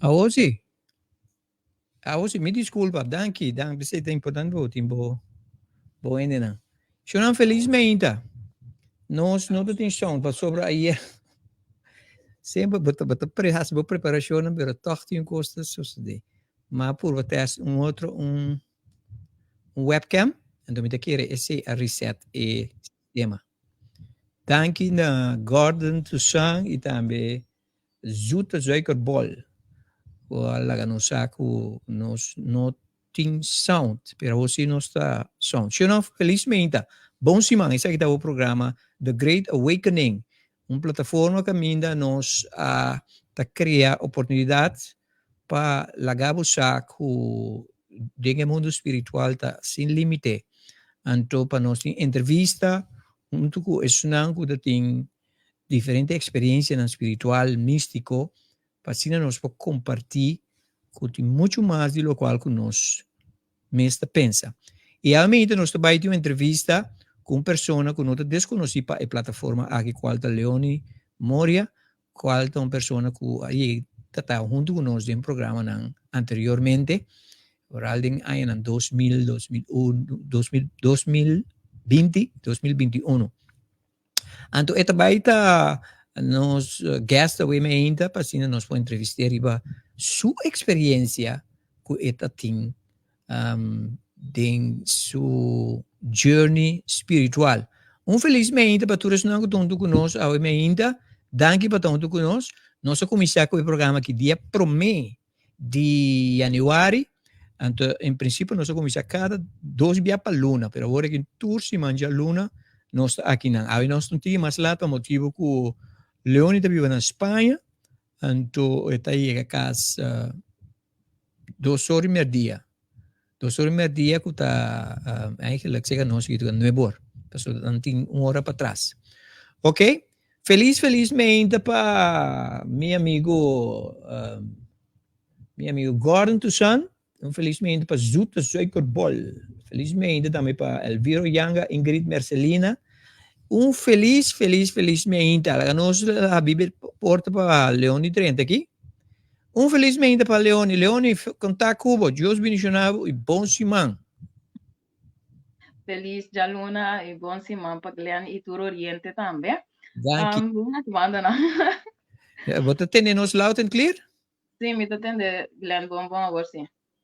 Awor si. Awor si, mi disculpa. Danki, danki. P'esei ta importante pa bo tin bo bo hendenan. Shonnan felis meinta. Nos no ta tin sound pasobra ayer semper bo ta bo ta pre hasi bo preparashonnan pero tòg tin un kos ta sosodé. Mi a purba tèst un otro un un webcam anto mi ta kere esei a reset e sistema. Danki na Gordon Toussaint i tambe Zoete Suikerbol ku a laga nos sa ku nos no tin sound, pero awor si nos ta sound. Si o no, felismente, bon siman. Esaki ta bo programa The Great Awakening, un plataforma kaminda nos a ta krea oportunidat pa laga bo sa ku den e mundu spiritual ta sin limite. Anto pa nos tin entrevista huntu ku esunnan ku ta tin diferente eksperensianan spiritual, místiko, pa asina nos por kompartí ku tin muchu mas di lokual ku nos mes ta pensa. I almente nos ta bai tin un entrevista ku un persona ku no ta deskonosí pa e plataforma aki kual ta Leoni Moria, kual ta un persona ku a yega ta ta huntu ku nos den programanan anteriormente, foral den añanan 2000, 2001, 2020, 2021. Anto e ta bai ta nos guest awe meinta pa asina nos por entrevist'é riba su experiencia ku e ta tin den su journey spiritual. Un felis meinta pa tur esnan ku ta huntu ku nos awe meinta. Danki pa ta huntu ku nos. Nos a kuminsá ku e programa aki dia promé di januari, anto en principio nos a cuminsa cada dos bia pa luna, pero awor aki tur siman djaluna nos ta akinan. Awe nos no tin mas lat pa motibo cu Leoni ta biba na Spaña, anto e ta yega cas dos or di merdia. Dos or di merdia cu ta eigenlijk sega nos aki ta nuebe or, pasobra nan tin un ora patras. Ok, Felis felis meinta pa mi amigo mi amigo Gordon Toussaint, un felis meinta pa Zoete Suikerbol, felis meinta tambe pa Elviro Yanga, Ingrid Mercelina, un felis felis felis meinta, laga nos habi porta pa Leoni drenta aki, un felis meinta pa Leoni, Leoni konta ku bo, Dios bendiciona bo y bon siman. Feliz djaluna y bon siman pa Glenn y tur oriente tambe. Danki. Buena banda no. Bo ta tende nos loud and clear? Sí, mi ta tende Glenn bon bon awor sí.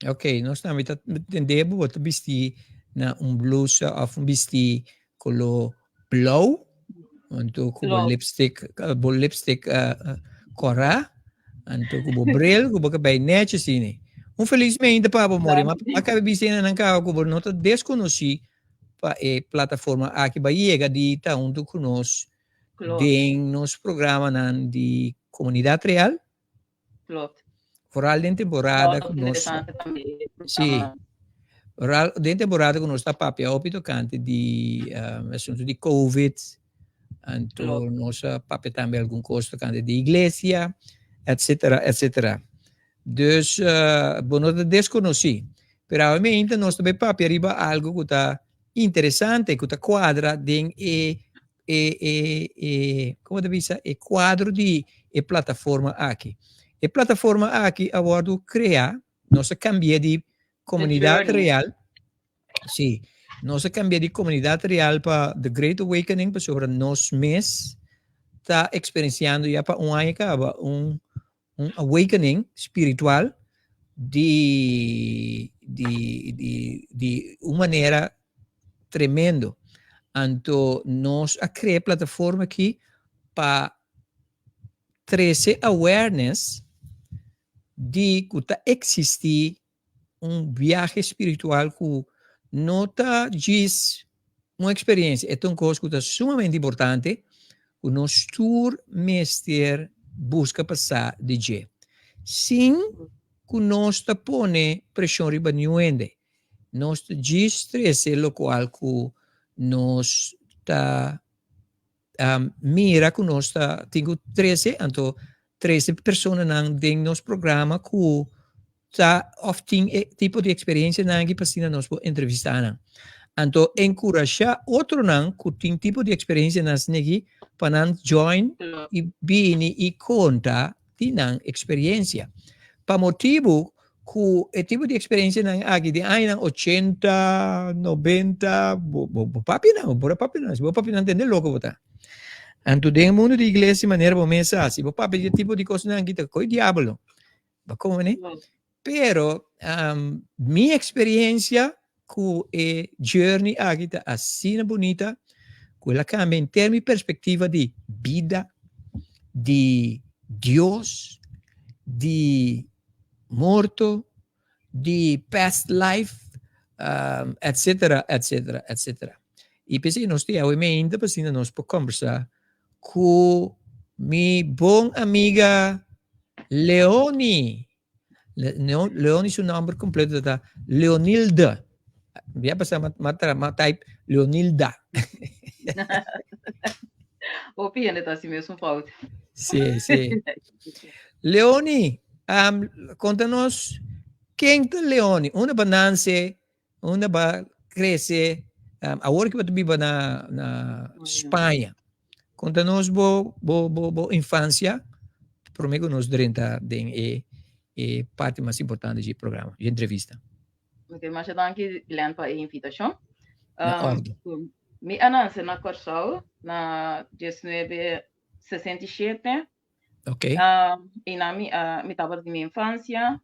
Ok, nos tambe ta tende bo, bo ta bisti na un blusa of un bisti color blauw, anto ku bo lipstick, bo lipstick kòrá, anto ku bo bril, ku bo kabei nèchi asina. Un felis meinta pa bo, Mori. Ma a kabe bisa hende nan kaba ku bo no ta deskonosí pa e plataforma aki bai yega di ta huntu ku nos den nos programanan di Komunidat Real. Klopt. Vooral den temporada ku nos Sí. Vooral den temporada ku nos ta papia hopi tokante di asuntu di Covid. Anto nos a papia tambe algun kos tokante di iglesia, etcetera, etcetera. Dus bo no ta deskonosí. Pero awe meinta nos ta bai papia riba algu ku ta interesante, ku ta kuadra den e e e e como ta bisa e cuadro di e plataforma aki. E plataforma aki a wordo crea, nos a cambia di comunidad real, sí, nos a cambia di comunidad real pa The Great Awakening pasobra nos mes ta experienciando ya pa un aña caba un un awakening spiritual di di di di un manera tremendo. Anto nos a crea e plataforma aki pa trece awareness di cu ta existi un viahe spiritual ku no ta djis un eksperensia, e ta un kos ku ta sumamente importante ku nos tur mester buska pa sa di dje. Sin ku nos ta pone preshon riba niun hende, nos ta djis trese lokual ku nos ta mira ku nos ta tin ku trese, anto trese personanan den nos programa ku ta òf tin e tipo di eksperensianan aki pa asina nos por entrevistá nan. Anto enkurashá otronan ku tin tipo di eksperensianan asina aki pa nan join i bini i konta di nan eksperensia. Pa motibu ku e tipo di eksperensianan aki den añanan ochenta, nobenta, bo bo bo papinan, bo por a papia nan, si bo papia nan tende loko bo ta. Anto den e mundu di iglesia manera bo mes sa, si bo papia di e tipo di kosnan aki ta koi diablo. Bo komo ne? Pero mi eksperensia ku e journey aki ta asina bunita ku el a kambia henter mi perspektiva di bida, di Dios, di morto, di past life, etcetera, etcetera, etcetera. I p'esei nos ta awe meinta pa asina nos por kombersá ku mi bon amiga Leoni. Leoni su nomber completo ta Leonilda. Ya pasa ma, ma, ma type Leonilda. Hopi hende ta hasi mesun fout. Sí, sí. Leoni, um, konta nos ken ta Leoni? Unda ba nanse? Unda ba krese? Um, awor ki bo ta biba na, na Spaña. Konta nos bo, bo, bo, bo infansia, promé ku nos drenta den e, e parti mas importante di e programa, di entrevista. Ok, masha danki Glenn pa e invitashon. Na orde. Mi a nanse na Kòrsou na 1967. Ok. I na mi a mi tabata di mi infansia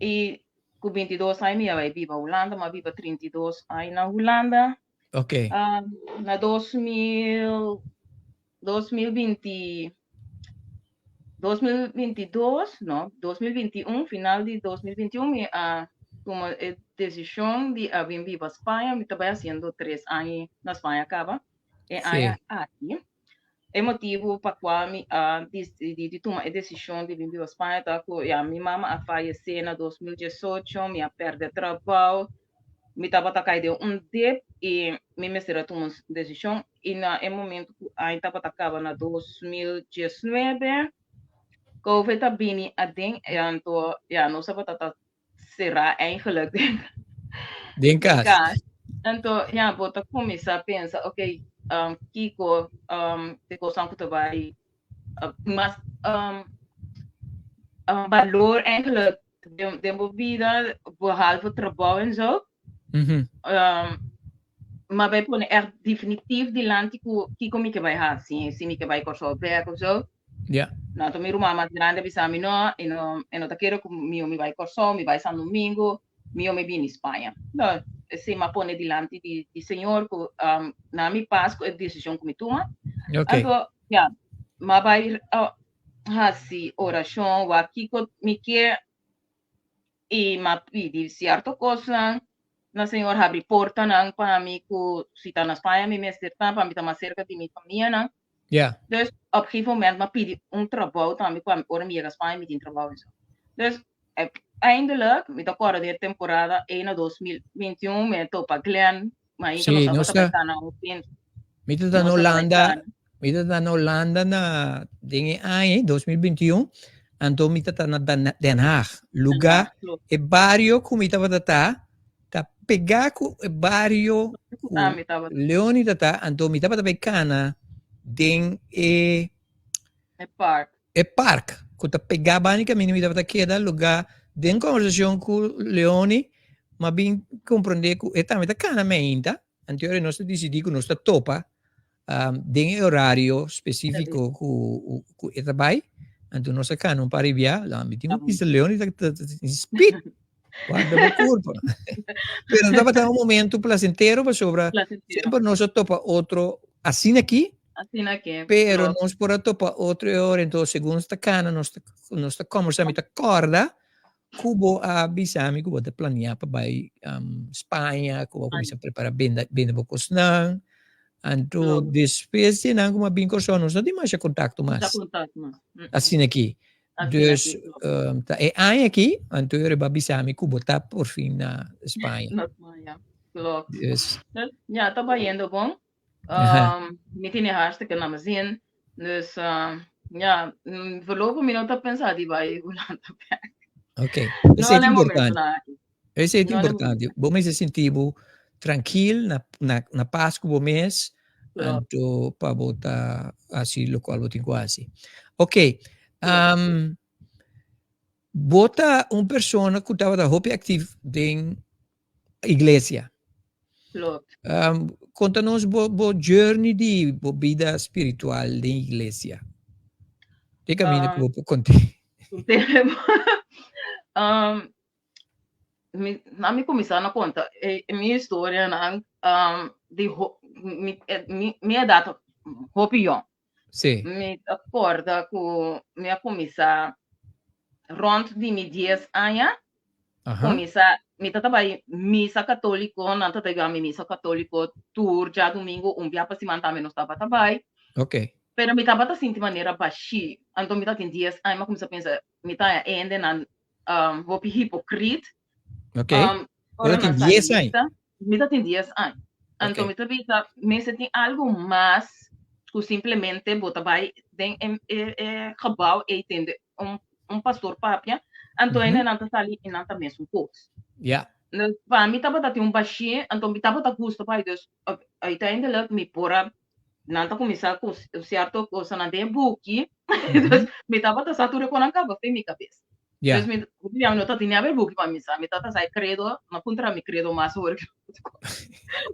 i ku 22 aña mi a bai biba Hulanda, mi a biba 32 aña na Hulanda. Ok. Na 2000, 2020, 2022, no, 2021, final di 2021 mi a tuma e desishon di a bin biba Spaña. Mi ta bai hasiendo tres aña na Spaña kaba e aña aki. E motibu pa kua mi a disidí di tuma e desishon di bin biba Spaña ta ku ya mi mama a fayesé na 2018, mi a pèrdè trabou, mi tabata kai den un dip i mi mester a tuma un desishon i na e momentu ku aña tabata kaba na 2019, Covid a bini aden anto ya nos tabata ta será eigenlijk den, Den kas. kas. Anto, ja, bo ta kuminsá pensa, ok, kiko te kosnan ku ta bai mas balor eigenlijk den, den bo bida, behalve trabou en zo. Ma bai pone echt definitief dilanti ku kiko mi ke bai hasi, si mi ke bai Kòrsou bèk of zo. Ja. No, anto mi ruman mas grandi a bisa mi no, e no, e no ta kere ku mi o mi bai Kòrsou, mi bai San Domingo, mi o mi bini Spaña. No, esei m'a pone dilanti di, di Señor ku um, na mi pas ku e desishon ku mi tuma. Okay. Anto, ja, m'a bai uh, hasi orashon, wak kiko mi ke i m'a pidi sierto kosnan na Señor habri portanan pa mi ku si ta na Spaña mi mester ta, pa mi ta mas serka di mi famianan. Ja. Dus op gegeven moment m'a pidi un trabou tambe ku ora mi yega Spaña mi tin trabou en so. Dus eindelijk mi ta kòrda di e temporada ei na 2021 mi a topa Glenn, ma ainda Sí, nos nos tabata ta bai kana un fin. Mi ta na Nos ta bai Holanda, kana. mi ta na Holanda na den e aña ei, 2021, anto mi ta ta na Den Haag, Den lugá Haag, klopt. e bario ku mi tabata ta, ta pegá ku e bario ku Ah, mi tabata. Leoni ta ta, anto mi tabata bai kana den e E park. E park ku ta pegá banda di kaminda mi tabata keda lugá den kòmbersashon ku Leoni, m'a bin komprondé ku e tambe ta kana meinta, anto ora nos ta disidí ku nos ta topa den e orario spesífiko ku e ta bai, anto nos a kana un par di bia, la mi tin ku bisa Leoni ta speed, warda bo kurpa. Pero tabata un momento plasentero pasobra semper nos a topa otro asina aki, Asina aki, pero nos por a topa otro e ora, entonces segun nos ta kana nos ta nos ta kombersá, mi ta kòrda ku bo a bisa mi ku bo ta planea pa bai Spaña, ku bo a kuminsá prepara benda bende bo kosnan, anto despues di nan ku bo a bin Kòrsou nos no tin masha kontakto mas, asina aki. Dus ta e aña aki, anto e riba bisa mi ku bo ta por fin na Spaña. Na Spaña, klopt. Dus. Ja, ta bayendo bon. Mi tene hartstikke na mi zin. Dus ja, voorlopig mi no ta pensa di bai Hulanda bek. Ok, No esei ta na e momento importante. na aki. Esei ta No na e importante. momento. Bo mester sinti bo trankil, na, na, na pas ku bo mes, Klopt. anto pa bo ta hasi lokual bo tin ku hasi. Ok, Klopt. Bo ta un persona ku tabata hopi aktif den iglesia. Klopt. Konta nos bo bo journey di bo bida spiritual den iglesia. Te kaminda ku bo por kont'é. Mi, na mi kuminsá na konta e mi historianan di ho mi mi mi edat hopi yòn. Sí. Mi ta kòrda ku mi a kuminsá rònt di mi dies aña, kuminsá, mi ta ta bai misa katóliko, nan ta ta yuda mi misa katóliko tur djadumingu, un bia pa siman tambe nos tabata bai. Pero mi tabata sinti manera bashí, anto mi tatin dies aña, mi a kuminsá pensa, mi ta haña hendenan hopi hipokrit. Ora Ora tin nan sali dies aña. misa, mi ta tin dies aña. Anto mi ta bisa, mester tin algu mas ku simplemente bo ta bai den e e e gebouw ei tende un un pastor papia, anto hendenan ta sali i nan ta mesun kos. Dus pa mi tabata tin un bashí, anto mi tabata gusta bai, dus uiteindelijk mi por a nan ta kuminsá ku sierto kosanan den e buki, dus mi tabata sa tur e konan kaba fen mi kabes. Dus mi mi no ta tene e buki pa mi sa, mi tabata sa e credo, no puntra mi credo mas hoor,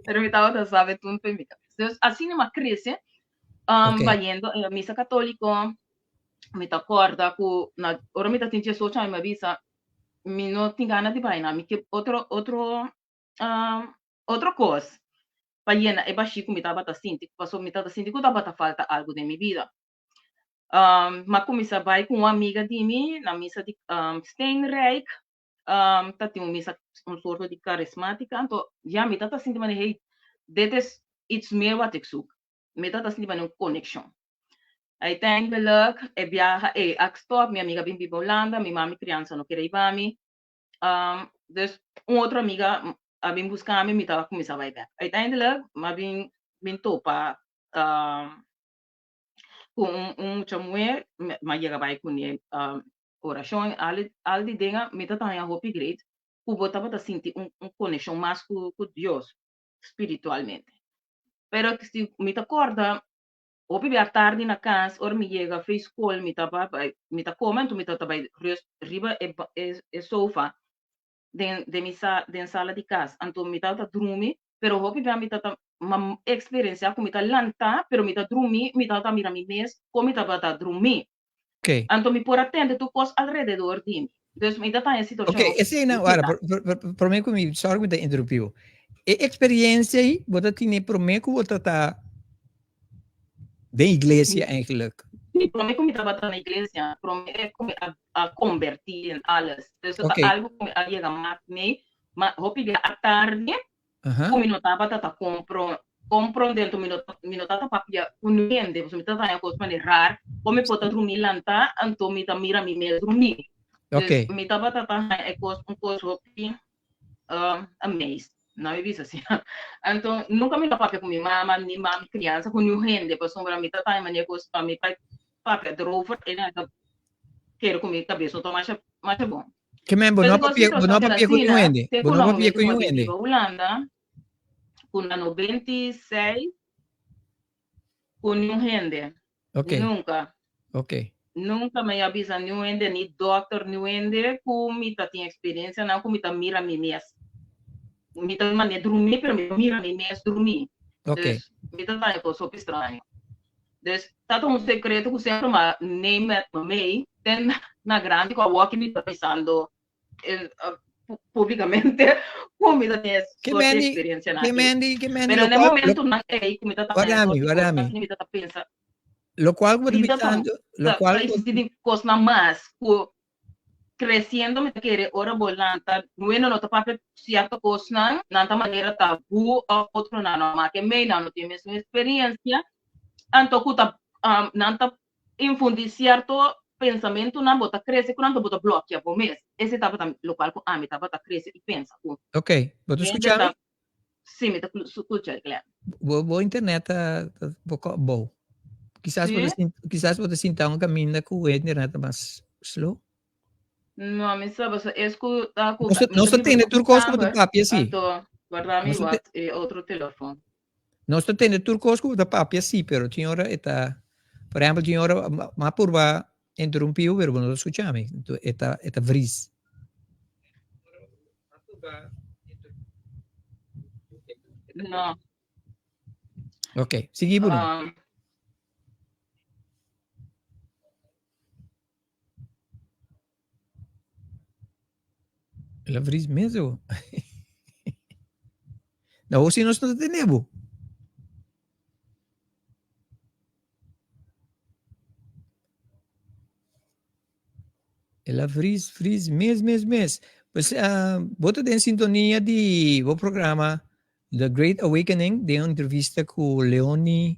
pero mi tabata sa tur fen mi kabes. Dus asina mi a krese, bayendo e misa katoliko, mi ta kòrda ku na ora mi ta tin diesocho aña mi a bisa mi no tin gana di bai nan, mi ke otro otro otro kos pa yena e bashí ku mi tabata sinti, pasobra mi tabata sinti ku tabata falta algu den mi bida. Mi a kuminsá bai ku un amiga di mi na misa di Steenrijk, ta tin un misa un sorto di karismátika, anto ya mi tabata sinti manera hey, dit is iets meer wat ik zoek. Mi tabata sinti manera un konekshon. Uiteindelijk e biaha ei a stòp, mi amiga a bin biba Hulanda, mi mami kriansa no kere hiba mi. Dus un otro amiga a bin buska mi, mi ta kuminsá bai bèk. Uiteindelijk mi a bin bin topa ku un un mucha muhé, mi a yega bai kuné orashon, al al di dinga mi ta haña hopi great ku bo tabata sinti un un konekshon mas ku ku Dios spiritualmente. Pero si mi ta kòrda Hopi bia tardi na kas, ora mi yega fei skol mi ta bai, mi ta kome anto mi ta bai rust riba e e sofa den den mi sa den sala di kas. Anto mi tabata drumi, pero hopi bia mi tabata ma eksperensiá ku mi ta lantá, pero mi ta drumi, mi tabata mira mi mes kon mi tabata drumí. Anto mi por a tende tur kos alrededor di mi. Dus mi ta taña situashon Ok, esei nan, wara, promé ku mi, sorry ku mi ta interrumpí bo. E eksperensia ei bo ta tene promé ku bo ta ta den iglesia eigenlijk? Sí, promé ku mi tabata na iglesia, promé ku mi a kombertí en alles. Dus ta algu ku mi a yega mak mei, ma hopi bia atardi ku mi no tabata ta kompro komprondé anto mi no mi no tabata papia ku niun hende pasobra mi tabata haña kos manera rar kon mi por ta drumí lantá anto mi ta mira mi mes drumí dus mi tabata ta haña e kos un kos hopi amazed na mi bisa asina anto nunka mi no a papia ku mi mama ni mami kriansa ku niun hende pasobra mi tabata haña manera kos pa mi bai papia erover e nan ta kere ku mi kabes no ta masha masha bon. Ke men bo no a papia bo no a papia ku niun hende bo no a papia ku niun hende. Hulanda ku na 96 ku niun hende. Nunka. Nunka mi a bisa niun hende ni dòkter niun hende ku mi ta tin eksperensianan ku mi ta mira mi mes. Mi ta mane drumí pero mi ta mira mi mes drumí. Dus mi ta haña kos hopi straño. Dus ta ta un sekreto ku semper mi a neem met me mee te na grandi ku awoki mi ta bisando publikamente ku mi ta tin e soort di eksperensianan aki. Pero na e momentunan ei ku mi ta ta haña soort di kosnan asina mi ta ta pensa Lokual ku bo ta bisando, lokual ta existi kosnan mas ku creciendo mi ta kere ora bo lanta bueno no ta papia cierto cosnan nan ta manera tabu of otronan no make mey nan no tin mesun experiencia anto cu ta nan ta infundi cierto pensamentonan bo ta crece cu nan bo ta blokia bo mes ese tabata locual cu ami tabata crece y pensa cu Ok, bo ta scucha mi? Si, mi ta scucha Glenn. Bo bo internet ta ta poco abou. Kisas bo ta Sí? kisas bo ta sinta un caminda cu e internet ta mas slow. No, mi sa pasobra es cu ta cu Nos ta mi nos ta ta biba tende na tur un cos cu bo ta kamer, papia si. anto guarda mi Nos ta wat e otro telefon. Nos ta tende tur cos cu bo ta papia si, pero tin ora e ta, por ehempel tin ora m'a purba. interrumpí bo, pero bo no ta skucha mi. Enton e ta e ta vries. No. Ok, sigui bo no. El a vries mes bo. Na hosi nos no ta tene bo. El a vries, vries mes, mes, mes. Pues bo ta den sintonia di bo programa The Great Awakening den un entrevista cu Leoni,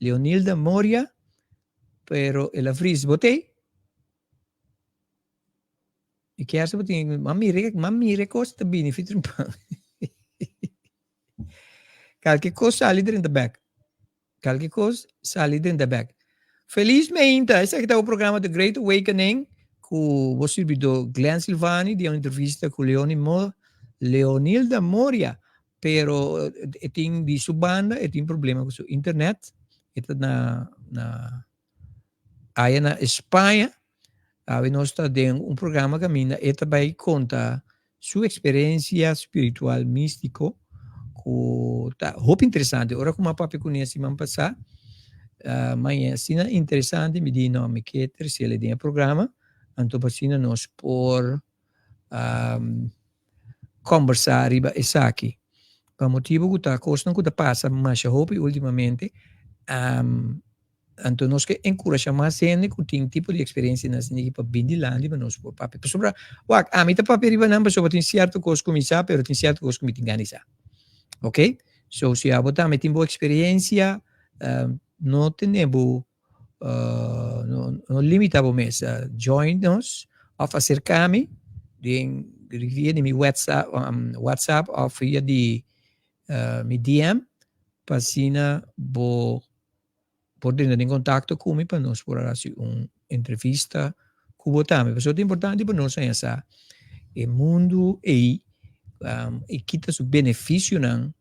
Leonilda Moria, pero el a vries. Bo t'ey? Mi kier sa bo tin, m'a mira, m'a mira e cos ta bini fi trempan. Kalke cos sali drenta bek. Kalke kos sali drenta bek. Felis meinta! Esaki ta bo programa The Great Awakening ku bo sirbidó Glenn Silvani di un entrevista ku Leoni Mo Leonilda Moria. Pero e tin di su banda e tin problema ku su internet. E ta na na aya na España. Awe nos ta den un programa kaminda e ta bai konta su eksperensia spiritual místiko ku ta hopi interesante. Ora ku mi a papia kuné siman pasá, maña asina interesante, mi di no, mi ke tresel e den e programa, anto pa asina nos por kòmbersá riba esaki. Pa motibu ku ta kosnan ku ta pasa masha hopi últimamente, Anto nos ke enkurashá mas hende ku tin tipo di eksperensianan asina aki pa bin dilanti pa nos por papia. Pasobra, wak, ami ta papia riba nan pasobra tin sierto kos ku mi sa, pero tin sierto kos ku mi tin gana di sa. Ok? So, si abo tambe tin bo eksperensia, no tene bo, no no limita bo mes. Join nos òf aserká mi den via di mi whatsapp, whatsapp òf via di mi DM pa asina bo por drenta den kontakto ku mi pa nos por a hasi un entrevista ku bo tambe. Pasobra ta importante pa nos haña sa e mundu ei i kita su benefisionan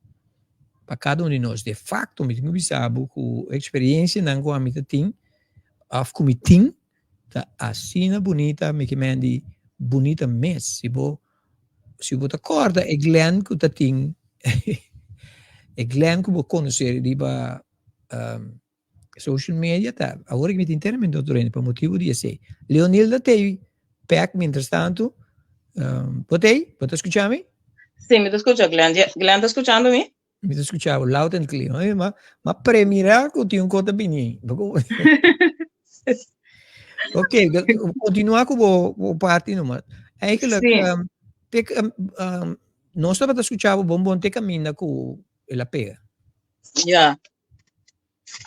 pa kada un di nos. De fakto mi tin ku bisa bo ku e eksperensianan ku ami ta tin òf ku mi tin ta asina bunita, mi ke men di bunita mes. Si bo si bo ta kòrda e Glenn ku ta tin e Glenn ku bo konosé riba social media ta awor mi tin tene otro hende pa motibu di esei. Leonilda t'ei pek mientras tanto. Bo t'ei? Bo ta skucha mi? Sí, mi ta skucha Glenn. Glenn ta skuchando mi? Mi ta skucha bo loud and clear. Oye, ma, ma premira ku tin un kos ta bini. Ok, continua ku bo, bo parti nomás. Eigenlijk, Sí. te, nos tabata skucha bo bon bon te kaminda ku el a pega. Ja.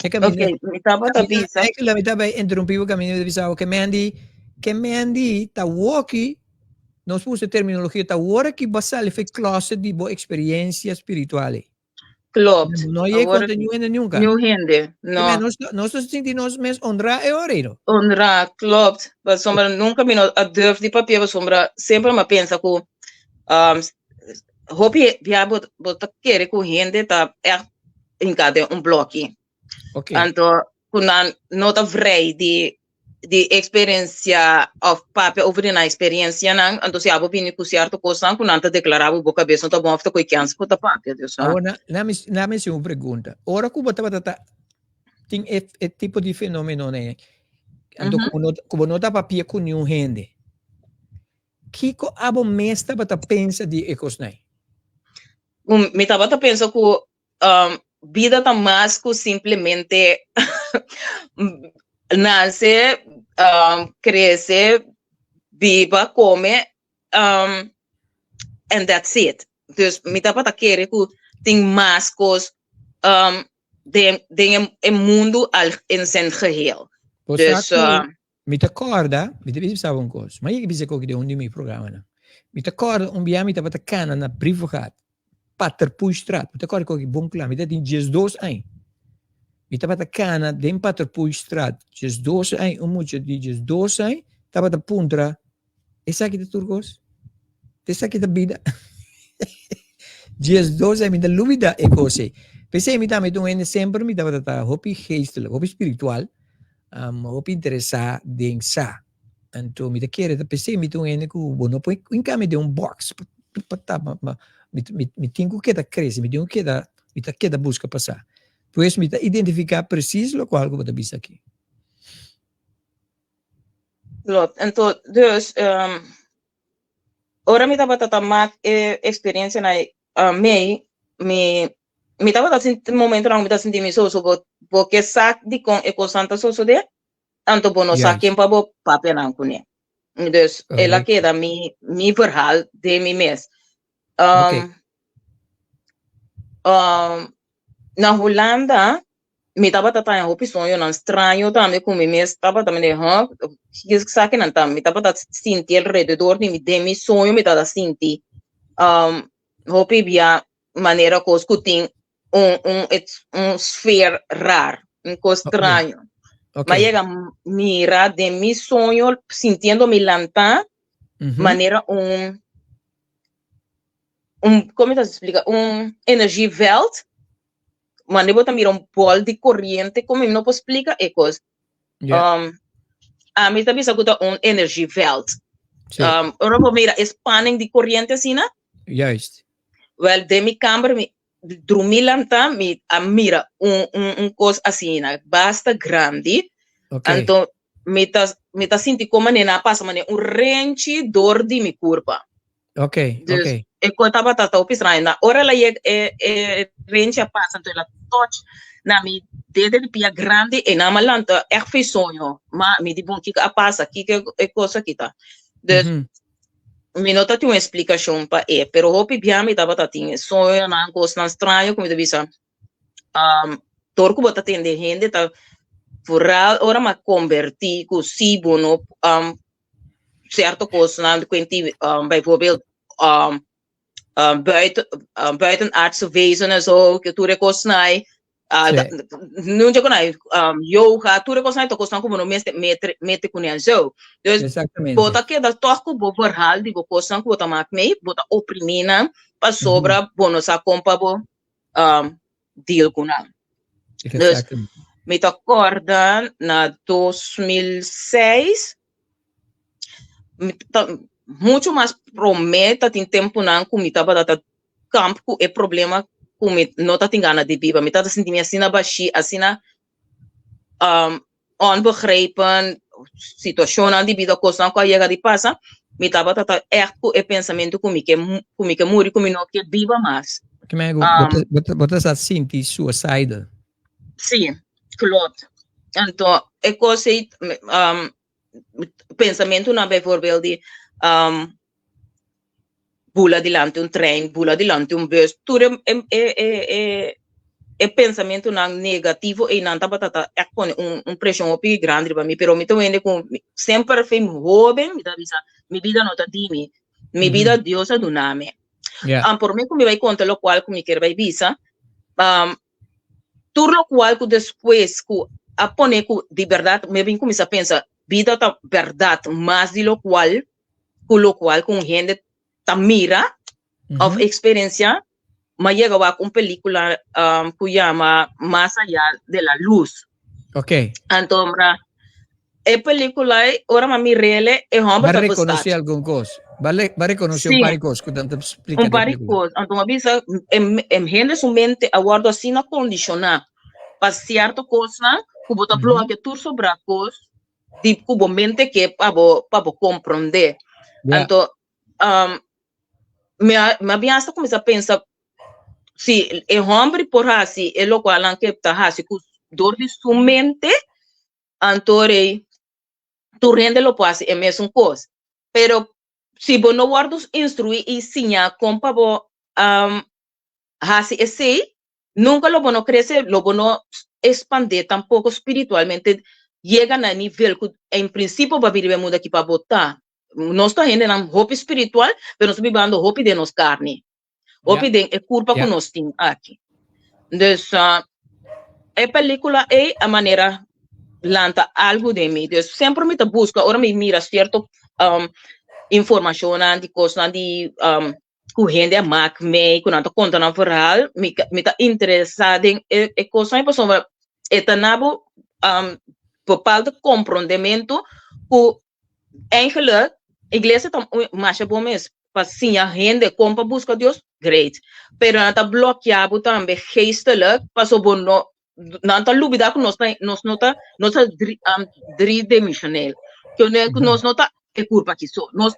Te kaminda, Ok, mi tabata kaminda, bisa. eigenlijk mi tabata interrumpí bo kaminda mi ta bisa bo ke Mandy, ke Mandy ta woki, nos por usa e terminologia, ta wor aki bo a sali for e closet di bo experiencia spiritual ei. Klopt. No yei Awor konta niun hende nunka. niun hende, Ke men no. nos nos ta sinti nos mes honrá e ora ei no. Honrá, klopt. Pasobra nunka mi no a durf di papia pasobra semper mi a pensa ku um, hopi bia bo bo ta kere ku hende ta ègt hinká den un blòki. Ok. Anto ku nan no ta vrij di di eksperensia òf papia over di nan eksperensianan, anto si abo bini ku sierto kosnan ku nan ta deklará bo bo kabes no ta bon òf ta koe kèns ku ta papia. Dus Awor na na mi na mi hasi un pregunta. Ora ku bo tabata ta tin e e tipo di fenomenonan ei, anto ku bo no ku bo no ta papia ku niun hende, kiko abo mes tabata pensa di e kosnan ei? Mi tabata pensa ku um, bida ta mas ku simplemente nase, um, krese, biba, kome, um, and that's it. Dus mi tabata kere ku tin mas kos um, den, den e, e mundu al in zijn geheel. Bo sa Dus, ku uh, mi ta kòrda, mi ta bisa bo un kos, mi a yega bisa koki den un di mi programanan. Mi ta kòrda un bia mi tabata kana na Brievengat, Paterpoeistraat, mi ta kòrda koki bon kla, mi ta tin diesdos aña. Mi tabata kana den Paterpoeistraat, diesdos aña, un mucha di diesdos aña tabata puntra, Esaki ta tur kos? Esaki ta bida? 12 aña, mi ta lubida e kos ei. P'esei mi tambe ta un hende semper mi tabata ta hopi geestelijk, hopi spiritual. Hopi interesá den sa. Anto mi ta kere ta p'esei mi ta un hende ku bo no por hinka mi den un box pa ta ma mi mi mi tin ku keda krese, mi tin ku keda mi ta keda buska pa sa. Pues mi ta identifiká presis lokual ku bo ta bisa aki. Klopt. Anto dus ora mi tabata ta mak e eksperensianan mei mi mi tabata sinti momentonan ku mi ta sinti mi so so bo bo ke sa dikon e kosnan ta sosodé anto bo no sa ken pa bo papia nan kuné. Dus el a keda mi mi verhaal den mi mes. Na Hulanda mi tabata taña hopi soñonan straño tambe ku mi mes tabata mende huh ki esakinan ta mi tabata sinti alrededor di mi den mi soño mi tabata sinti hopi bia manera kos ku tin un un un sfeer raar, un kos straño. Okay. Ma yega mira den mi soño sintiendo mi lantá manera un un kon mi ta splika un energieveld manera bo ta mira un bol di koriente kon mi no por splika e kos. Ami ta bisa ku ta un energieveld. Ora bo mira e spanning di koriente asina. Juist. Wel, den mi kamber mi drumi lanta mi a mira un un un kos asina basta grandi. Anto mi ta mi ta sinti kon manera nan a pasa manera un renchi dor di mi kurpa. Okay, Dus e kos tabata ta hopi straño. Na ora el a yega e e renchi a pasa anto el a touch na mi dede di pia grandi e nan a lanta ègt fi soño. Ma mi di bon kiko a pasa, kiko e kos aki ta. Dus mi no ta tin un esplikashon pa e, pero hopi bia mi tabata tin e soñonan, kosnan straño ku mi ta bisa, dor ku bo ta tende hende ta vooral ora mi a kombertí ku si bo no sierto kosnan ku bijvoorbeeld buiten buitenaardse wezen en zo, ke tur e kosnan ei, nunca ku nan yoga, tur e kosnan ei ta kosnan ku bo no mester mete mete kuné en zo. Dus bo ta keda tòg ku bo verhaal di bo kosnan ku bo ta mak mee, bo ta oprimí nan pasobra bo no sa kon pa bo deal ku nan. Dus mi ta kòrda na 2006 mi ta mucho mas promé ta tin tempunan ku mi tabata ta kamp ku e problema ku mi no ta tin gana di biba. Mi tabata sinti mi asina bashí, asina onbegrepen, situashonnan di bida, kosnan ku a yega di pasa, mi tabata ta ègt ku e pensamentu ku mi ke ku mi ke muri, ku mi no ke biba mas. Bo ta sa sinti suicidal? Sí, klopt. Anto e kos ei pensamentunan bijvoorbeeld di bula dilanti un trein, bula dilanti un bus, tur e e e e e pensamentunan negativo einan tabata ta ègt pone un un preshon hopi grandi riba mi, pero mi ta wende ku semper fin hoben mi ta bisa mi bida no ta di mi, mi bida Dios a duna mi. Por mi ku mi bai konta lokual ku mi kier bai bisa, tur lokual ku despues ku a pone ku di bèrdat mi a bin kuminsá pensa bida ta bèrdat mas di lokual ku lokual ku un hende ta mira òf eksperensiá. Mi a yega wak un pelíkula ku yama Más allá de la luz. Anto e pelíkula ei ora mi a mir'el e hòmber ta rekonosé algun kos. Bo a rekonosé un par di kos ku nan ta splika den e pelíkula. Un par di kos. Anto mi a bisa e hende su mente a wòrdu asina kondishoná pa sierto kosnan ku bo ta blokia tur sobrá kos di ku bo mente ke pa bo pa bo komprondé. Anto mi a mi a bin asta kuminsá pensa si e hòmber por hasi e lokualnan ke ta hasi ku dor di su mente anto rei tur hende lo por hasi e mesun kos. Pero si bo no wòrdu instruí i siñá kon pa bo hasi esei, nunka lo bo no krese, lo bo no expandé tampoko spiritualmente, yega na e nivel ku en prinsipio bo a bini riba e mundu aki pa bo ta. Nos ta hendenan hopi spiritual, pero nos ta bibando hopi den nos karni, hopi den e kurpa ku nos tin aki. Dus e pelikula ei a manera lanta algu den mi. Dus semper mi ta buska ora mi mira sierto informashonnan di kosnan di ku hende a mak mei, ku nan ta konta nan verhaal, mi mi ta interesá den e e kosnan pasobra e ta na bo. bepaalde komprondementu ku eigenlijk iglesia ta masha bon mes pa siña hende kon pa buska Dios, great. Pero nan ta blokia bo tambe geestelijk paso bo no nan ta lubida ku nos ta nos no ta nos ta dri um, driedimensioneel. Ku ne ku nos no ta e kurpa aki so. Nos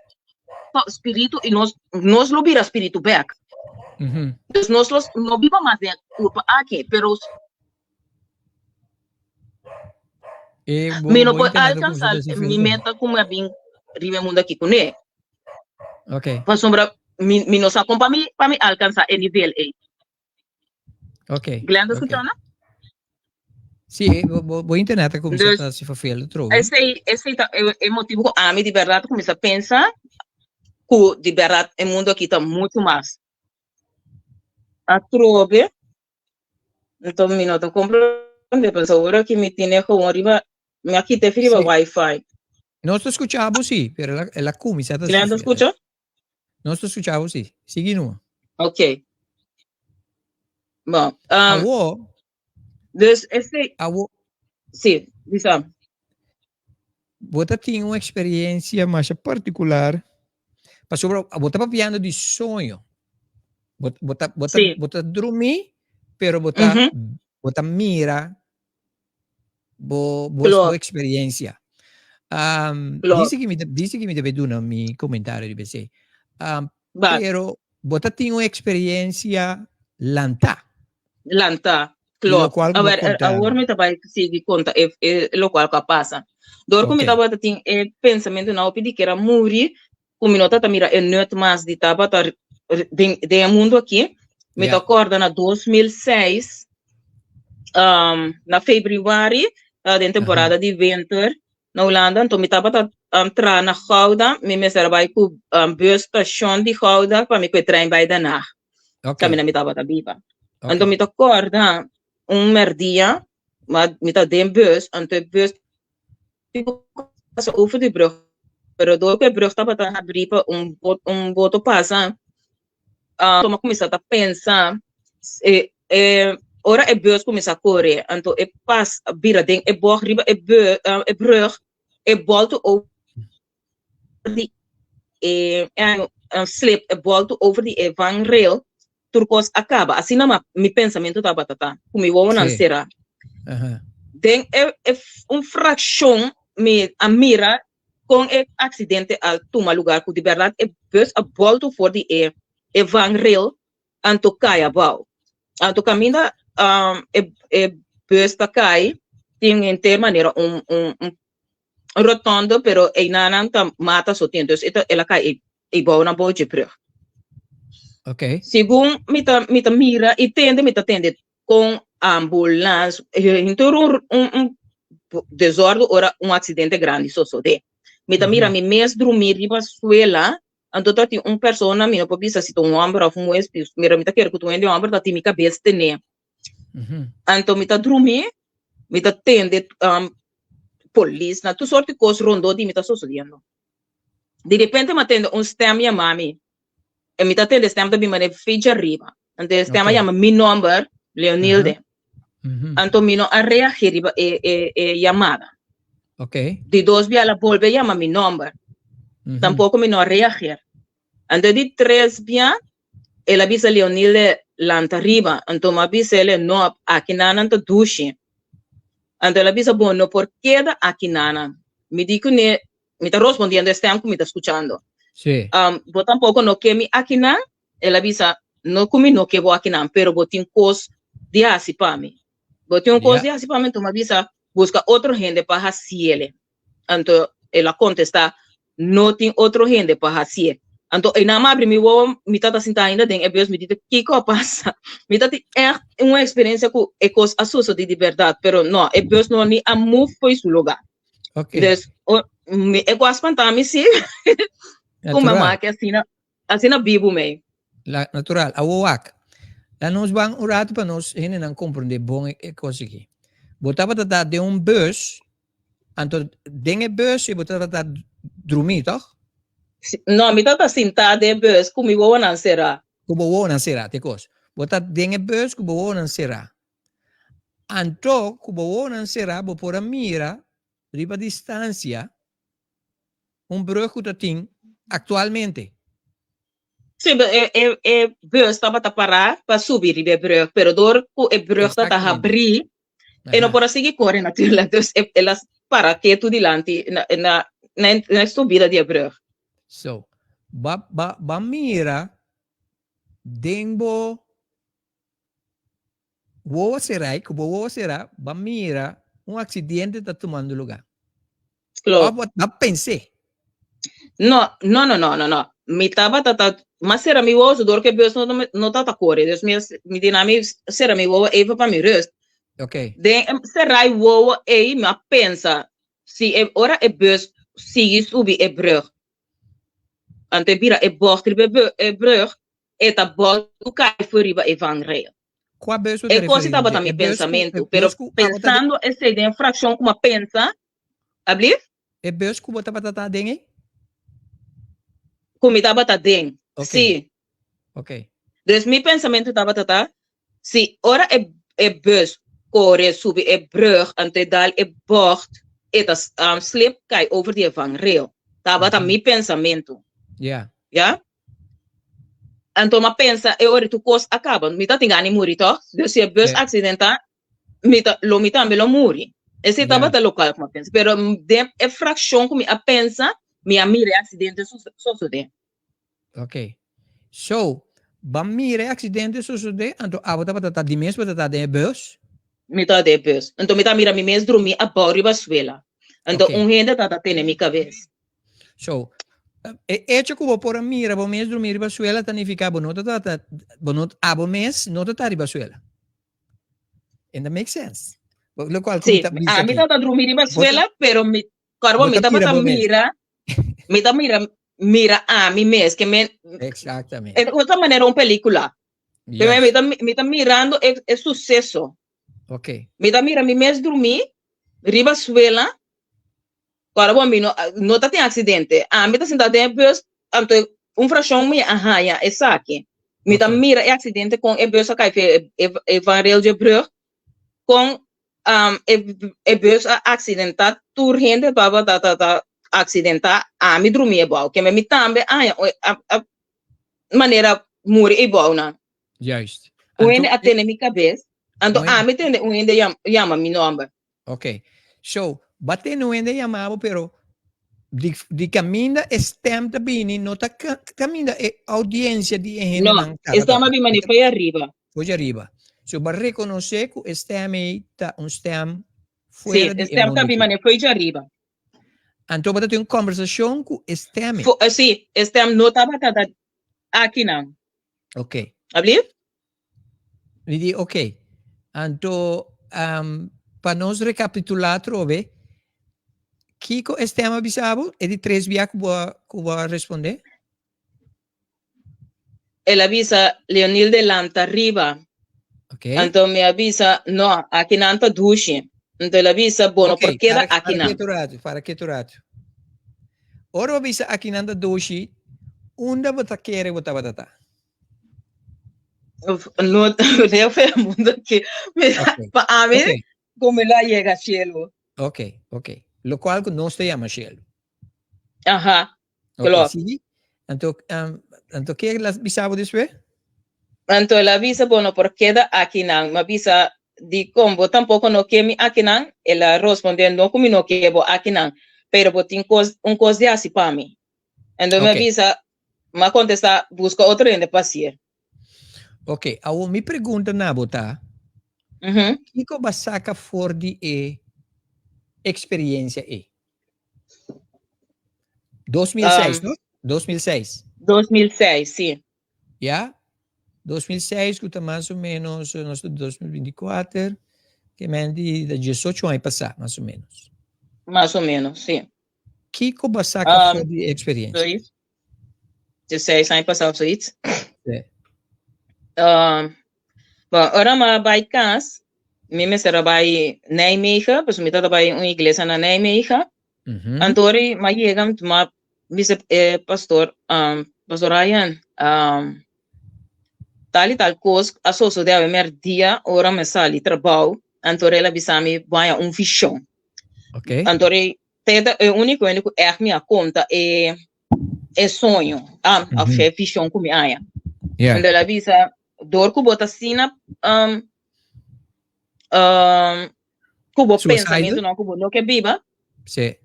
ta spiritu i nos nos lo bira spiritu bek. Dus nos lo no biba mas den e kurpa aki, pero E bo, mi no bo por internet a kuminsá alkansá ta mi difícil. meta ku mi a bin riba e mundu aki kuné. Ok, Pasobra mi mi no sa kon pa mi pa mi alkansá e nivel ei. ok, Glenn ta ok. skucha no? Sí, e bo, bo, bo internet a kuminsá Dus ta hasi vervelend trobe. esei esei ta e e motibu ku ami di bèrdat a kuminsá pensa ku di bèrdat e mundu aki ta muchu mas atrobe. Enton mi no ta comprende pasobra ora ki mi tine gewoon riba mi a kita efi riba Sí. wifi. Nos ta skucha bo sí, pero el a, el a kuminsá ta Glenn ta sufri. skucha? Nos ta skucha bo sí. Sigui numa. Ok. Bon, um, Awo, dus esei, awo, sí, bisa. bo ta tin un experiencia masha particular pasobra bo ta papiando di soño. Bo, bo ta, bo ta, Sí. bo ta drumi, pero bo ta, Mhm. bo ta mira bo, bo, bo Klopt. experiencia. Um, Klopt. dice que mi, dice que mi debe duna mi comentario di BC. Um, Ba. pero bo ta tin un experiencia lantá. Lanta, Di klopt. locual A ku bo ber, konta. awor mi ta bai sigui konta e, e locual ku a pasa. Dor ku mi Ok. tabata tin e pensamentu na hopi di kera muri, ku mi no tabata mira e nut mas di tabata den, den e mundu aki. Mi ta Ja. kòrda na 2006, um, na februari, uh, den Aha. temporada di winter na Hulanda, anto mi tabata um, traha na Gouda, mi mester a bai ku um, bus station di Gouda pa mi ku e trein bai Den Haag. Ok. Kaminda mi tabata biba. Anto Ok. mi ta kòrda un mèrdia, ma mi ta den bus, anto e bus pasa over di brug, pero dor ku e brug tabata habrí pa un bot un boto pasa, anto mi a kuminsá ta pensa, e e ora e bus kuminsá kore, anto e pas bira den e bòg riba e bu e brug, e bòltu over di e slip e bòltu over di e vangrail, tur kos a kaba. Asina ma mi pensamentu tabata ta, ku mi wowonan Sí. será. Aha. Den e, e un frakshon mi a mira kon e aksidente a tuma lugar, ku di bèrdat e bus a bòltu for di e e vangrail anto kai abou. Anto kaminda um, e, e bus ta kai, tin henter manera un, un, un rotonde, pero einanan ta mata so tin. Dus e ta, el a kai e, e bou na bou dje brug. Ok. Segun mi ta, mi ta mira i tende, mi ta tende kon ambulans, henter un, un, un desorde ora un aksidente grandi sosodé. Mi ta mira mi mes drumí riba suela, anto ta tin un persona, mi no por bisa si ta un hòmber òf un muhé, mira mi ta kere ku ta un hende hòmber ta tin mi kabes tené. Anto mi ta drumí, mi ta tende um, polis na tur soort di kos rondó di mi ta sosodiendo. Di repente mi a tende un stem yama mi. E mi ta tende stem ta bin manera fecha riba. Anto e stem a yama mi nomber, Leonilde. Anto mi no a reagir riba e, e, e yamada. Di dos bia el a bolbe yama mi nomber. Tampoco mi no a reagir. Anto di tres bia el a bisa Leonilde lanta riba. Anto mi a bisa ele no, aki nanan ta dushi. Anto el a bisa bo no por keda aki nanan. Mi di kuné, mi ta rospondiendo e stem ku mi ta skuchando. Sí. Um, bo tampoko no ke mi akinan? El a bisa, no ku mi no ke bo akinan, pero bo tin kos di hasi pa mi. Bo tin un kos Ja. di hasi pa mi, anto mi a bisa, buska otro hende pa hasiele. Anto el a kontestá, No tin otro hende pa hasié. Anto einan mi abri mi wowo, mi tabata sintá ainda den e bus, mi di, Kiko a pasa? Mi ta tin ègt un eksperensia ku e kos a sosodí di bèrdat, pero no, e bus no ni a move fo'i su lugá. Ok. Dus, o, mi, e ku a spantá mi sí, ku mi Natural. make asina, asina bibu mei. La, natural. Awo wak. La nos ban un rato pa nos hendenan komprendé bon e, e kos aki. Bo tabata ta den un bus, anto den e bus bo tabata drumí, toch? No, mi tabata sintá den e bus ku mi wowonan será. Ku bo wowonan será, te kos. Bo ta den e bus ku bo wowonan será. Anto ku bo wowonan será bo por a mira. riba distansia un brug ku ta tin aktualmente. Sí, e, e, e bus tabata pará pa subi riba e brug, pero dor ku e brug ta habrí, e no por a sigui kore natuurlijk, dus e, el a para ketu dilanti na, na, na, na e subida di e brug. So, ba, ba, ba mira den bo wowo será, ku bo wowo será, ba mira un aksidente ta tumando lugá. Klopt. Of ba pens'é. No, no, no, no, no, no. Mi tabata ta, m'a sera mi wowo, dor ku e bus no, no tabata kore. Dus mi, mi di na mi sera mi wowo even pa mi rust. Ok. Den e sera e wowo ei, mi a pensa, si e ora e bus sigui subi e brug, anto e bira e bocht riba e e brug, e ta bòltu kai for riba e vangrail. Kua bus bo ta E kos referí tabata dje? mi E bus ku e pensamentu, pero bus ku abo ta den? pensando esei den frakshon ku mi a pensa, ablief? E bus ku bo tabata ta den ei? Ku mi tabata den, Ok, sí. ok. Dus mi pensamentu tabata ta, si ora e e bus kore subi e brug anto e dal e bògt, e ta slip kai over di e vangrail. Tabata mi pensamentu. Ya. Ya. Anto m'a pensa e ora tur kos a kaba, mi ta tin gana di muri tòg? Dus si e bus aksidentá, mi ta, lo mi tambe lo muri. Esei tabata lokual ku mi a pensa. Pero den e frakshon ku mi a pensa, mi a mira e aksidente sosodé. Ok. So, bo a mira e aksidente sosodé, anto abo tabata ta di mes bo ta ta den e bus? Mi ta den e bus. Anto mi ta mira mi mes drumí abou riba suela. Anto un hende tabata tene mi kabes. So, e hecho ku bo por a mira bo mes drumí riba suela ta nifiká bo no ta ta, bo no, abo mes no ta ta riba suela. And that makes sense. Lokual ku mi Sí, ta bisa ami aki. ta ta drumí riba Bo ta, suela, pero mi, kòrda bo mi ta mira tabata bo mes. mira, mi ta mira, mira ami mes, ke men, Exactamente. e ta manera un pelíkula. Ke men mi Juist. ta, mi ta mirando e, e suseso. Ok. Mi ta mira mi mes drumí riba suela, Kòrda bo mi no no ta tin aksidente. Ami ta sinta den e bus, anto un frashon mi a haña esaki. Mi ta mira e aksidente kon e bus a kai fe e e vangrail dje brug, kon e e bus a aksidentá, tur hende tabata ta ta aksidentá, ami drumi ebou. Keme mi tambe a haña a a manera muri ebou nan. Juist. Un hende a tene mi kabes, anto ami tende un hende yama mi nòmber. Ok. So, ba tene un hende yama bo, pero di, di kaminda e stem ta bini, no ta kaminda e audiencia di e hendenan No, e stem a bin mane fo'i ariba. Fo'i ariba. So, ba rekonosé ku e stem ei ta un stem fuera Sí, di e e stem ta mundu bin aki. mane fo'i djariba. Anto bo ta tin un kombersashon ku e stem ei. Fo, sí, e stem no tabata ta akinan. Ok. Ablief? Mi di ok. Anto um, pa nos recapitulá atrobe, kiko e stem a bisa bo? E di tres bia ku bo a, ku bo a respondé? El a bisa, Leonilde lanta riba. Ok. Anto mi a bisa, no, akinan ta dushi. Anto el a bisa, bo no Ok, por keda para, para akinan. ketu ratu, para ketu ratu. Ora bo bisa akinan ta dushi, unda bo ta kere bo tabata ta? No, no fue el mundo que mira, Ok, pa ami ok. como la llega cielo. Ok, ok. Lo cual ku nos ta llama cielo. Ajá, Ok, klopt. sigui. Anto, um, anto ke la bisa bo despues? Anto el a bisa, bo no por keda akinan. Mi a bisa, dikon bo tampoko no ke mi akinan? El a responde, no ku mi no ke bo akinan, pero bo tin kos, un kos di hasi pa mi. Anto mi a Ok. bisa, Mi a kontestá, Buska otro hende pa hasié. Ok, awor mi pregunta na bo ta, kiko bo a saka for di e eksperiencia ei? 2006, no? 2006. 2006, sí. Ya? 2006 ku ta mas o menos, nos ta 2024, ke men di ta 18 aña pasá, mas o menos. Mas o menos, sí. Kiko bo a saka for di e eksperiencia? Zoiets. 16 aña pasá of zoiets. Sí. Bon, ora mi a bai kas, mi mester a bai Nijmegen, pasobra mi tabata bai un iglesia na Nijmegen. Anto ora mi a yega, mi a bisa e pastor, Pastor Ryan, tal i tal kos a sosodé awe mèrdia ora mi a sali trabou. Anto ora el a bisa mi, bo haña un vishon. Anto rei te ta e úniko hende ku ègt mi a konta e e soño, ah, of e vishon ku mi haña. Anto el a bisa, dor ku bo ta asina ku bo Suicidal? pensamentunan ku bo no ke biba, Sí.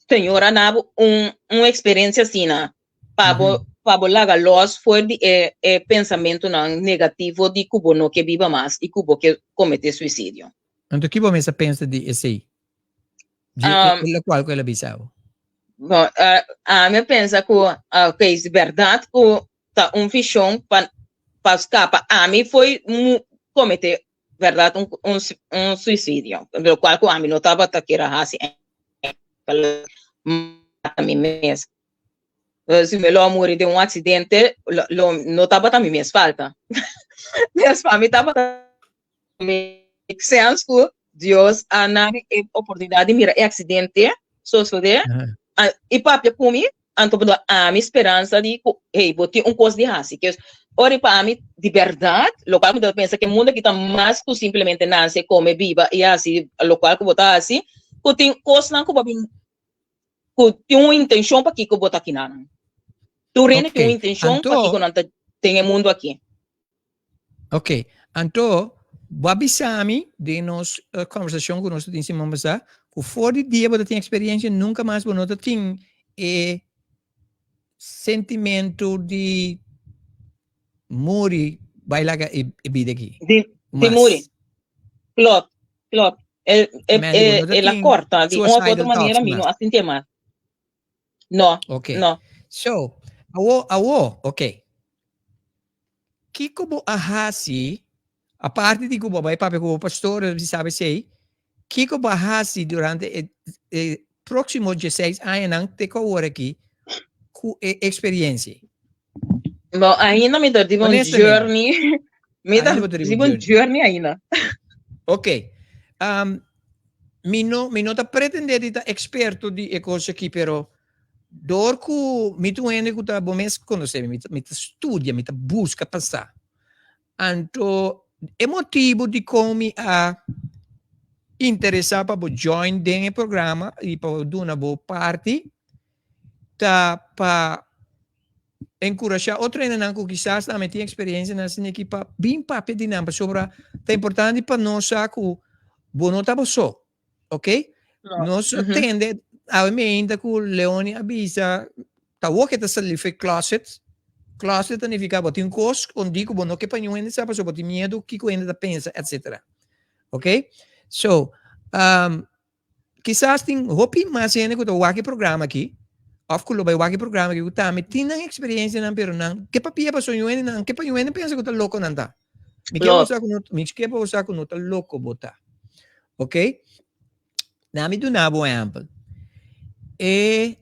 Señor a na bo un un eksperensia asina pa bo pa bo laga lòs for di e e pensamentunan negativo di ku bo no ke biba mas i ku bo ke kometé suisidio. Anto ki bo mes a pensa di esei? Di e lokual ku el a bisa bo? Bon, ami a pensa ku, okay, si bèrdat ku ta un vishon pa pa skapa ami foi kometé bèrdat un un un suisidio, lokual ku ami no tabata kier a hasi mata mi mes. Si mi lo a muri den un aksidente lo lo no tabata mi mes falta. Des pa mi tabata make sense ku Dios a nami e oportunidat di mira e aksidente sosodé i papia ku mi, anto bo duna ami speransa di ku hey bo tin un kos di hasi. Kes ora pa ami di bèrdat lokual ku mi ta pensa ku e mundu aki ta mas ku simplemente nase, kome, biba i hasi lokual ku bo ta hasi, ku tin kosnan ku bo bin ku tin un intenshon pakiko bo ta kinanan. Tur hende tin un intenshon pakiko nan ta den e mundu aki. Ok, anto bo a bisa mi den nos conversacion cu nos ta tin siman pasa, cu for di dia bo ta tin experiencia nunca mas bo no ta tin e sentimento di muri bai laga e bida aki. Di Mas. muri. Klopt, klopt. E, e, Men, bo e, no ta e la tin corta di un of suicidal otro manera thoughts mi no mas. a sinti mas. No, Ok. no. So, awo, awo, ok. Kiko bo a hasi, aparte di ku bo a bai papia ku bo pastor, si sabi esei, kiko bo a hasi durante e e próksimo dieseis añanan te ku awor aki ku e eksperiencia? Bo, ainda mi ta riba un Honestamente. journey. Mi ta Ainda bo ta riba un riba un journey. journey ainda. Ok. Mi no mi no ta pretende di ta eksperto di e kos aki, pero Dor ku mi ta un hende ku ta, bo mes konosé mi, mi ta studia, mi ta buska pa sa. Anto e motibu dikon mi a interesá pa bo join den e programa i pa bo duna bo parti ta pa enkurashá otro hendenan ku kisas tambe tin eksperensianan asin'aki pa bin papia di nan pasobra ta importante pa nos sa ku bo no ta bo so. Ok? No. Nos a tende awe meinta ku Leoni a bisa ta wou ke ta sali for e closet. Closet ta nifiká bo tin kos skondí ku bo no ke pa niun hende sa pasobra bo tin miedu kiko hende ta pensa etsetera. Ok? So, um, kisas tin hopi mas hende ku ta wak e programa aki òf ku lo bai wak e programa aki ku tambe tin nan eksperensianan pero nan ke papia pasobra niun hende nan ke pa niun hende pensa ku ta loko nan ta. Mi ke bo sa ku no, mi ke bo sa ku no ta loko bo ta. Ok? Na mi duna bo un ehempel. E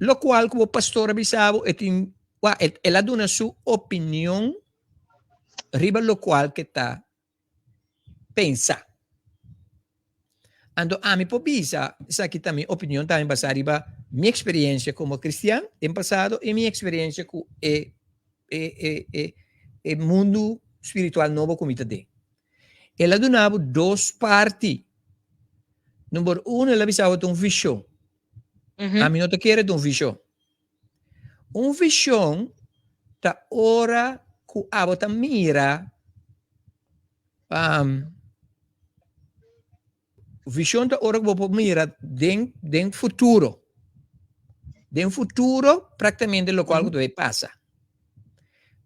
lokual ku bo pastor a bisa bo, e tin, wa, el, el a duna su opinion riba lokual ke ta pensa. Anto ami por bisa, esaki ta mi opinion tambe basá riba mi eksperensia komo kristian den pasado i mi eksperensia ku e e e e e mundu spiritual nobo ku mi ta den. El a duna bo dos parti. Number uno, el a bisa bo ta un vishon. Ami no ta kere ta un vishon. Un vishon ta ora ku abo ta mira Vision ta ora ku bo por mira den den futuro. Den futuro prácticamente lokual ku ta bai pasa.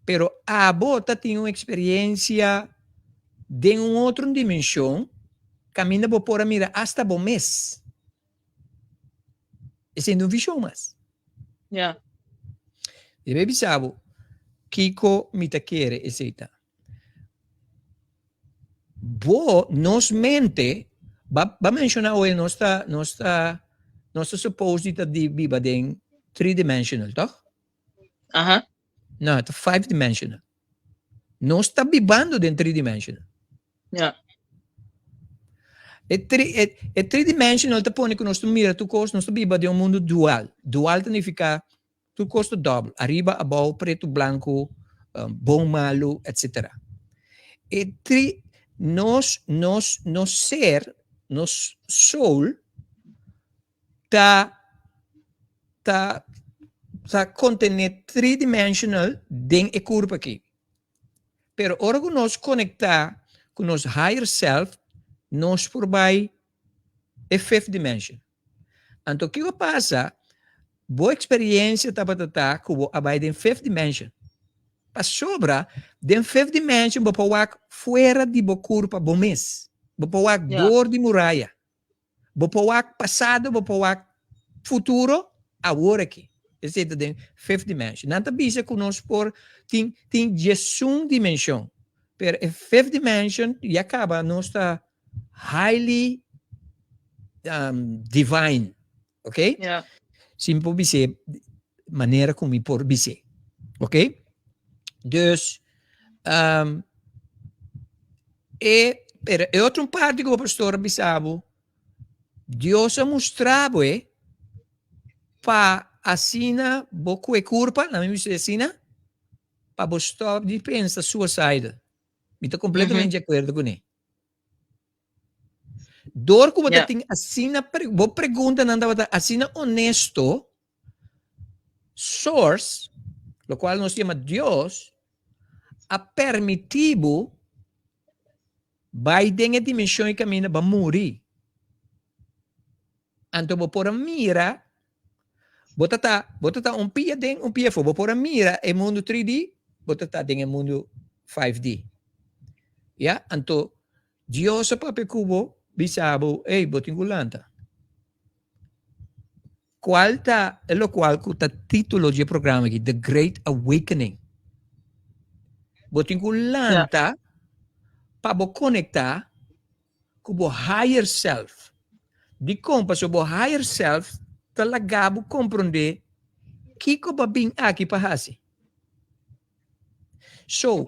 Pero abo ta tin un eksperensia den un otro dimenshon kaminda bo por a mira asta bo mes. Esei no un vision mas. Ja. Debe bisa bo kiko mi ta kere esei ta. Bo, nos mente, ba, ba menciona hoy, nos ta, nos ta, nos ta suppose di ta di biba den three dimensional, toch? Aha. No, ta five dimensional. Nos ta bibando den three dimensional. Ja. E tri, e, e three dimensional ta pone ku nos ta mira tur kos, nos ta biba den un mundu dual. Dual ta nifiká Tur kos ta dòbel, ariba, abou, pretu, blanku, bon, malu, etsetera. E tri, nos, nos, nos ser, nos soul, ta ta ta kontené tridimensional den e kurpa aki. Pero ora ku nos konektá ku nos higher self, nos por bai e fifth dimension. Anto kiko a pasa? Bo eksperensia tabata ta ku bo a bai den fifth dimension. Pasobra den fifth dimension bo por wak fuera di bo kurpa bo mes. Bo por wak dor di muraya. Bo por wak pasado, bo por wak futuro, awor aki. Esei ta den fifth dimension. Nan ta bisa ku nos por tin tin diesun dimension, pero e fifth dimension ya kaba nos ta highly divine, ok? Si mi por bis'é manera ku mi por bis'é, ok? Dus, e, pero e otro parti ku bo pastor a bisa bo, Dios a mustra bo e pa asina bo kue kurpa, na mi bisa asina, pa bo stop di pensa suicidal. Mi ta kompletamente di akuerdo kuné. Dor ku bo ta tin asina, bo preguntanan tabata asina honesto, Source, lokual nos yama Dios, a permití bo bai den e dimenshon i kaminda bo a muri. Anto bo por a mira, bo ta ta, bo ta ta un pia den, un pia afó. Bo por a mira e mundu 3D, bo ta ta den e mundu 5D. Ya, anto Dios a papia ku bo, bisa bo, ey, bo tin ku lanta. Kual ta e lokual ku ta título di e programa aki, The Great Awakening. Bo tin ku lanta pa bo konektá ku bo higher self. Dikon? Pasobra bo higher self ta laga bo komprondé kiko bo a bin aki pa hasi. So,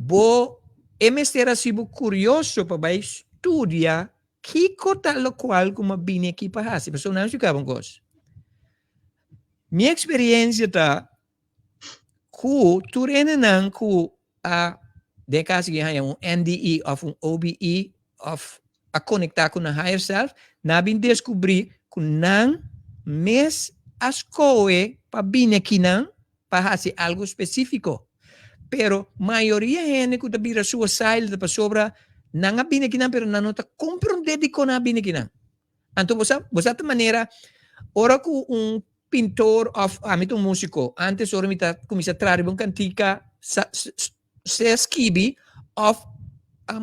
bo e mester hasi bo kurioso pa bai studia kiko ta lokual ku mi a bini aki pa hasi. Pasobra nan splika bo un kos. Mi eksperensia ta ku tur hendenan ku a den e kaso aki haña un NDE òf un OBE òf a konektá ku nan higher self, nan a bin deskubrí ku nan mes a skohe pa bini akinan pa hasi algu spesífiko. Pero mayoria hende ku ta bira suicidal ta pasobra nan a bini akinan pero nan no ta komprondé dikon nan a bini akinan. Anto bo sa, bo sa ta manera ora ku un pintor òf ami ta un músiko, ántes ora mi ta kuminsá traha riba un kantika, sa sea skibi òf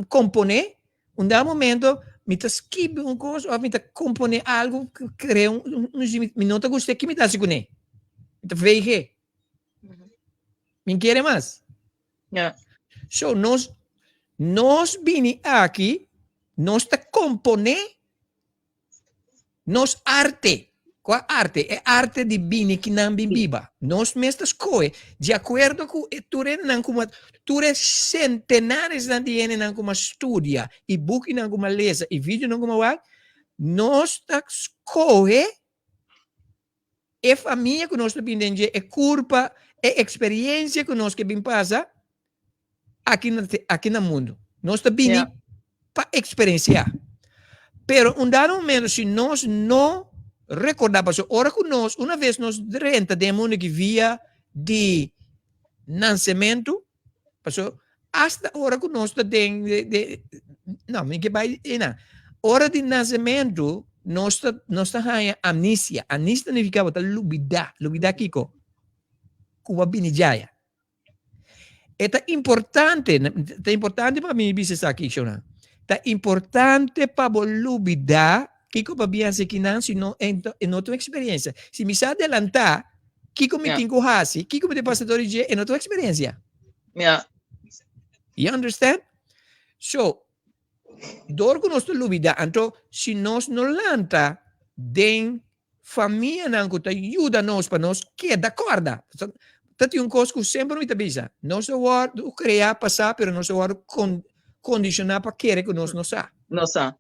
komponé, Un dado momento mi ta skibi un kos òf mi ta komponé algu, krea un un mi no ta gusta ki mi ta hasi kuné. Mi ta veeg. Mi no kere mas. So nos nos bini aki, nos ta komponé Nos arte, kua arte? E arte di bini kinan bin biba. Nos mes ta skohe di akuerdo ku e tur hendenan ku tur e sentenaresnan di hendenan ku a studia i bukinan ku a lesa i videonan ku a wak, nos ta skohe e famia ku nos ta bin den dje, e kurpa, e eksperensia ku nos ke bin pasa aki na aki na mundu. Nos ta bini pa eksperensiá. Pero un dado momento si nos no rekordá, pasobra ora ku nos, una ves nos drenta den e mundu aki via di nansementu, Paso hasta ora ku nos ta den de no mi ke bai einan. Ora di nasementu nos ta nos ta haña amnesia. Amnesia ta nifiká bo ta lubidá. Lubidá kiko? Ku bo a bini djaya. E ta importante, ta importante pa mi bisa esaki shownan. Ta importante pa bo lubidá kiko bo a bin hasi akinan si no e no ta un eksperensia. Si mi sa adelantá Kiko mi tin ku hasi? Kiko mi tin pasa dor di dje? E no ta un eksperensia. You understand? So, dor ku nos ta lubida, anto si nos no lanta den famianan ku ta yuda nos pa nos keda kòrda. Ta tin un kos ku semper mi ta bisa, nos a wòrdu kreá pa sa, pero nos a wòrdu kondishoná pa kere ku nos no sa. No sa.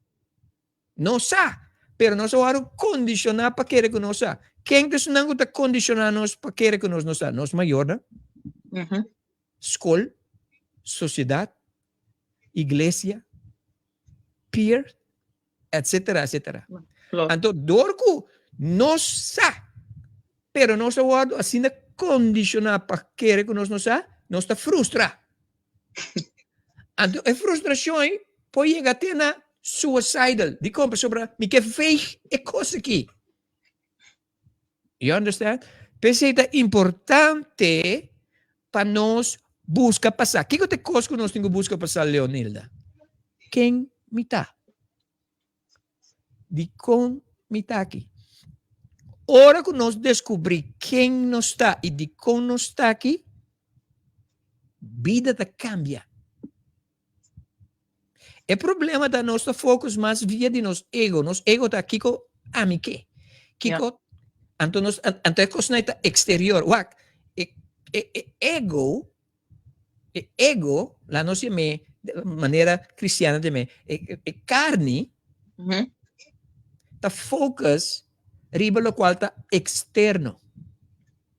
Nos sa, pero nos a wòrdu kondishoná pa kere ku nos sa. Ken ta esunnan ku ta kondishoná nos pa kere ku nos no sa? Nos mayornan, skol, sosiedat, iglesia, peer, etsetera, etsetera. Anto dor ku Nos sa, pero nos a wòrdu asina kondishoná pa kere ku nos no sa, nos ta frustrá. Anto e frustrashon ei por yega te na suicidal. Dikon? Pasobra mi ke veeg e kos aki. You understand? P'esei ta importante pa nos buska pa sa. Kiko ta e kos ku nos tin ku buska pa sa, Leonilda? Ken mi ta? Dikon mi ta aki? Ora ku nos deskubrí ken nos ta i dikon nos ta aki, bida ta kambia. E problema ta nos ta focus mas via di nos ego. Nos ego ta kiko ami ke. Kiko, yeah. Anto nos, anto e kosnan ta exterior. Wak, e, e, e ego, e ego, la nos yam'é manera cristiana ta yam'é, e, e carni, mm -hmm. ta focus riba locual ta externo.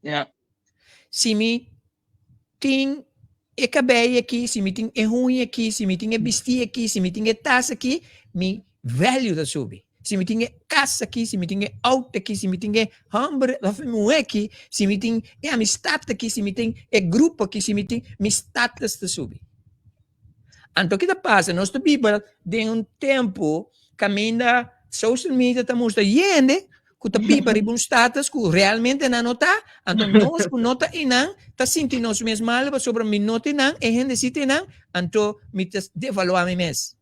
Yeah. Si mi tin e kabei aki, si mi tin e huña aki, si mi tin e bistí aki, si mi tin e tas aki, mi value ta subi. Si mi tin e kas aki, si mi tin e auto aki, si mi tin e hòmber òf e muhé aki, si mi tin e amistat aki, si mi tin e grupo aki, si mi tin, mi status ta subi. Anto ki ta pasa? Nos ta biba den un tempu kaminda social media ta mustra yende ku ta biba riba un status ku realmente nan no ta, anto nos ku no ta einan ta sinti nos mes mal pasobra mi no ta einan, e hende si ta einan, anto mi ta devaluá mi mes.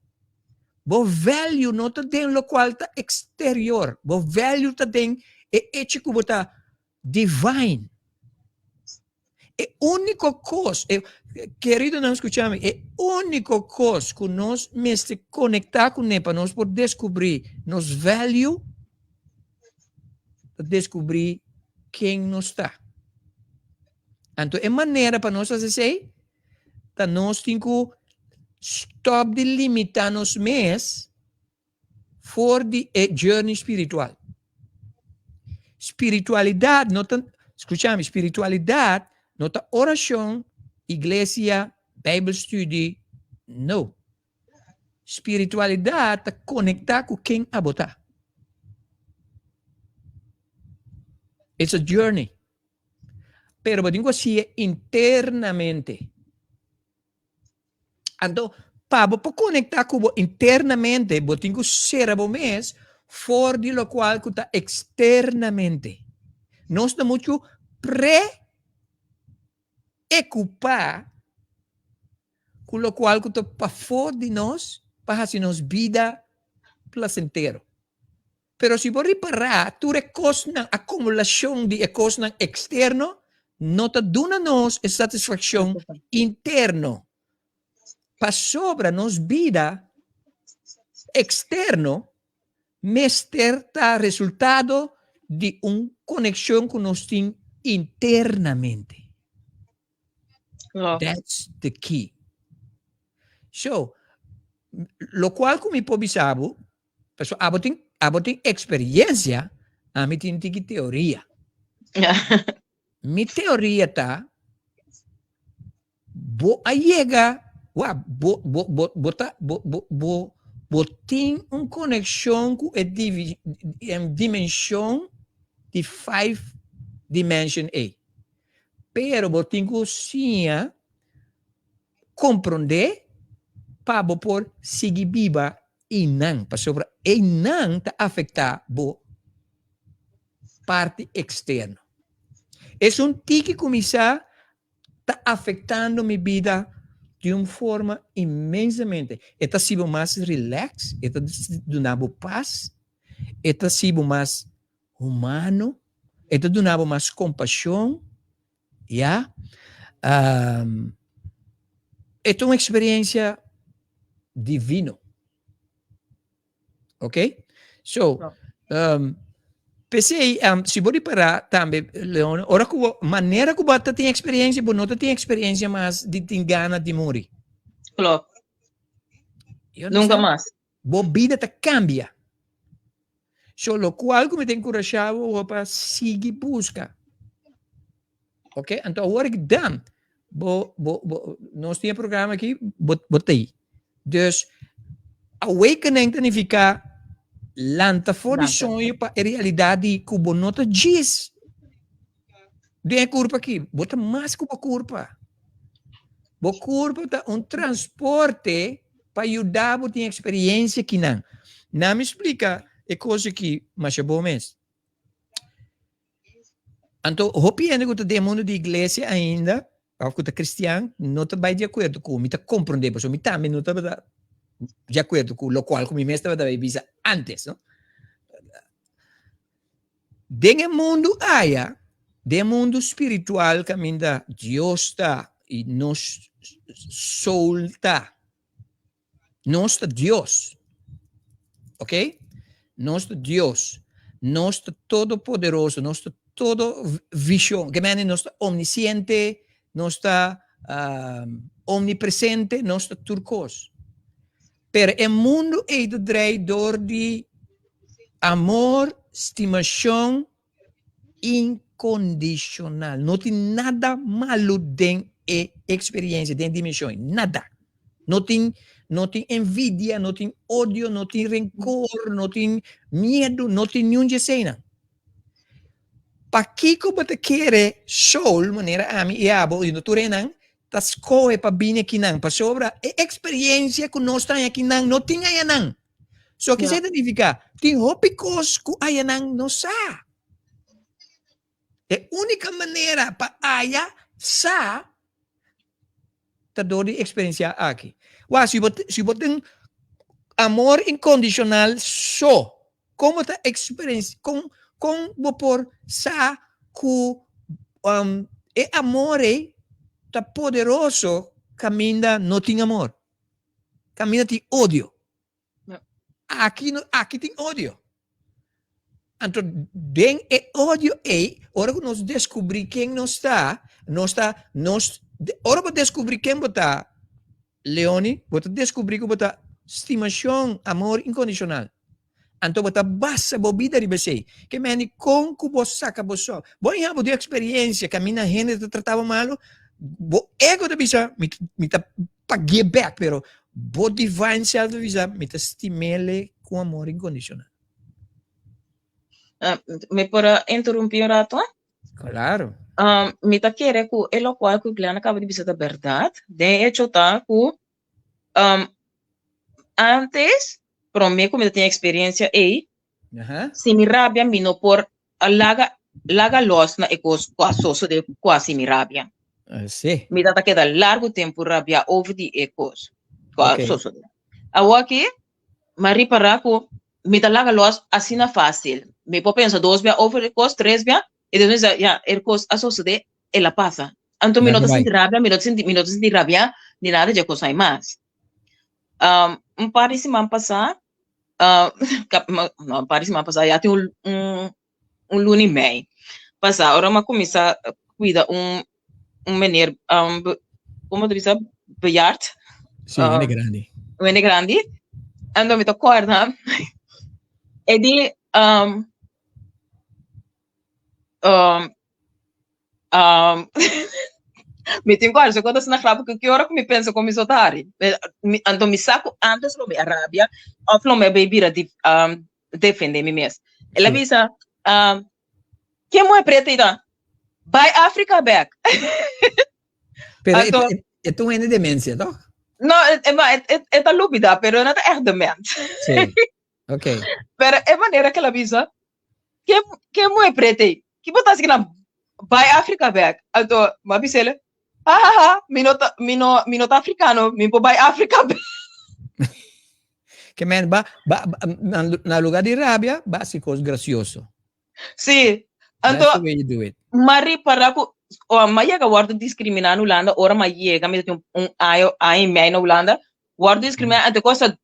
Bo value no ta den lokual ta eksterior, bo value ta den e echo ku bo ta divine. E úniko kos, e, keridonan skucha mi, e úniko kos ku nos mester konektá kuné pa nos por deskubrí nos value, ta deskubrí ken nos ta. Anto e manera pa nos hasi esei, ta nos tin ku stòp di limitá nos mes for di e journey spiritual. Spiritualidad no ta, skucha mi, spiritualidad no ta orashon, iglesia, bijbelstudie, no. Spiritualidad ta konektá ku ken abo ta. It's a journey. Pero bo tin ku hasié internamente. Anto, pa bo por konektá ku bo internamente, bo tin ku sera bo mes for di lokual ku ta eksternamente. Nos ta muchu preokupá ku lokual ku ta pafó di nos pa hasi nos bida plasentero. Pero si bo ripará, tur e kosnan, akumulashon di e kosnan eksterno, no ta duna nos e satisfakshon interno. Pasobra nos bida eksterno mester ta resultado di un konekshon ku nos tin internamente. That's the key. So, lokual ku mi por bisa bo, Pasobra abo tin, abo tin experiencia, ami tin tiki teoria. Mi teoria ta, bo a yega, wa, bo, bo, bo, bo ta, bo, bo, bo, bo tin un conexion cu e divi, dimension di five dimension ei. Pero bo tin cu siña Komprondé pa bo por sigui biba einan, pasobra einan ta afektá bo parti eksterno. Esun tiki kuminsá ta afektando mi bida di un forma inmensamente. E ta hasi bo mas relax, e ta duna bo pas, e ta hasi bo mas humano, e ta duna bo mas kompashon. Ya. E ta un experiencia divino. Ok? So, um, p'esei, um, si bo ripará tambe, Leon, ora ku bo, manera ku bo ta tin experiencia, bo no ta tin experiencia mas di tin gana di muri. Klopt. You Nunca understand? mas. Bo bida ta cambia. So locual cu mi ta encurasha bo pa sigui busca. Ok, anto awor ik dan, bo, bo, bo, nos tin e programa aki, bo, bo ta ei. Dus, awakening ta nifica. Lanta for di soño pa e realidat di ku bo no ta djis den e kurpa aki. Bo ta mas ku bo kurpa. Bo kurpa ta un transporte pa yuda bo tin eksperensia kinan. Na mi splika e kos aki masha bon mes. Anto hopi hende ku ta den mundu di iglesia ainda òf ku ta kristian no ta bai di akuerdo ku mi ta komprondé pasobra mi tambe no tabata di akuerdo ku lokual ku mi mes tabata bai bisa ántes no. Den e mundu aya, den e mundu spiritual kaminda Dios ta i nos soul ta. Nos ta Dios. Ok? Nos ta Dios. Nos ta todopoderoso. Nos ta todo vision. Ke mende nos ta omnisciente, nos ta omnipresente, nos ta tur kos. Pero e mundu ei ta drei dor di amor, stimashon Incondicional. No tin nada malu den e experiencia, den e dimension ei. Nada. No tin, no tin envidia, no tin odio, no tin rencor, no tin miedu, no tin niun dje eseinan. Pakiko bo ta kere soul, manera ami i abo i no tur enan, ta scohe pa bini akinan? Pasobra e experiencia cu nos ta haña akinan no tin ayanan. So kisa ta nifiká? Tin hopi kos ku ayanan no sa. E únika manera pa aya sa ta dor di eksperensiá aki. Wak, si bo si bo tin amor inkondishonal so, kon bo ta eksperensiá, kon kon bo por sa ku e amor ei ta poderoso kaminda no tin amor? Kaminda tin odio. Aki no, aki tin odio. Anto den e odio ei, ora ku nos deskubrí ken nos ta, nos ta, nos, ora bo deskubrí ken bo ta, Leoni, bo ta deskubrí ku bo ta stimashon, amor inkondishonal. Anto bo ta basa bo bida riba esei. Ke meni kon ku bo saka bo so. Bo a haña bo di eksperensia kaminda hende ta trata bo malu, bo ego ta bisa mi mi ta pagu'é bèk, pero bo divine self ta bisa mi ta stim'é ku amor inkondishonal. Mi por a interumpí un rato? Klaro. Mi ta kere ku e lokual ku Glenn a kaba di bisa ta bèrdat. Den echo ta ku Antes, promé ku mi ta tin eksperensia ei, si mi rabia mi no por a laga laga lòs na e kos ku a sosodé ku a hasi mi rabia. Sí. Mi ta ta keda largu tempu rabia over di e kos ku a sosodé. Awor aki mi a ripará ku mi ta laga lòs asina fásil. Mi por pensa dos bia over e kos, tres bia, i despues mi bisa, ya, e kos a sosodé, el a pasa. Anto mi no ta sinti rabia, mi no ta sinti, mi no ta sinti rabia ni nada dje kos ai mas. Um, un par di siman pasá, uh, no, un par di siman pasá, ya tin un, un, un luna i mei pasá, ora mi a kuminsá kuida un, un meneer, um, komo ta bisa, bejaard. Sí, un hende grandi. Un hende grandi. Anto mi ta kòrda, e di, um, um, Um, mi tin ku haci kos asina grappig ku ki ora ku mi pensa ku mi so ta hari. Mi, anto mi sa ku antes lo mi a rabia of lo mi a bay bira di, um, defende mi mes. El a bisa, um, ken muhe preta ei ta? Bay Afrika bek. Pero e, Anto, e, e ta un hende demencia, toch? No, e, e, ma, e, e, e ta lubida, pero e no ta echt dement. Sí. Ok. Pero e manera ku el a bisa, Ke, ke muhe preta ei? Ki bo ta hasi kinan? Bai Afrika bek. Anto, mi a bisa el, ha ha ha, mi no ta, mi no, mi no ta afrikano, mi por bai Afrika bek. Ke men, ba, ba, ba, na, na lugar di rabia, ba hasi kos gracioso. Sí. Anto, That's the way you do it. mi a ripara ku, o mi a yega wòrdu diskriminá na Hulanda, ora mi a yega, mi ta tin un aña, aña i mei na Hulanda, wòrdu diskriminá, anto e kos ta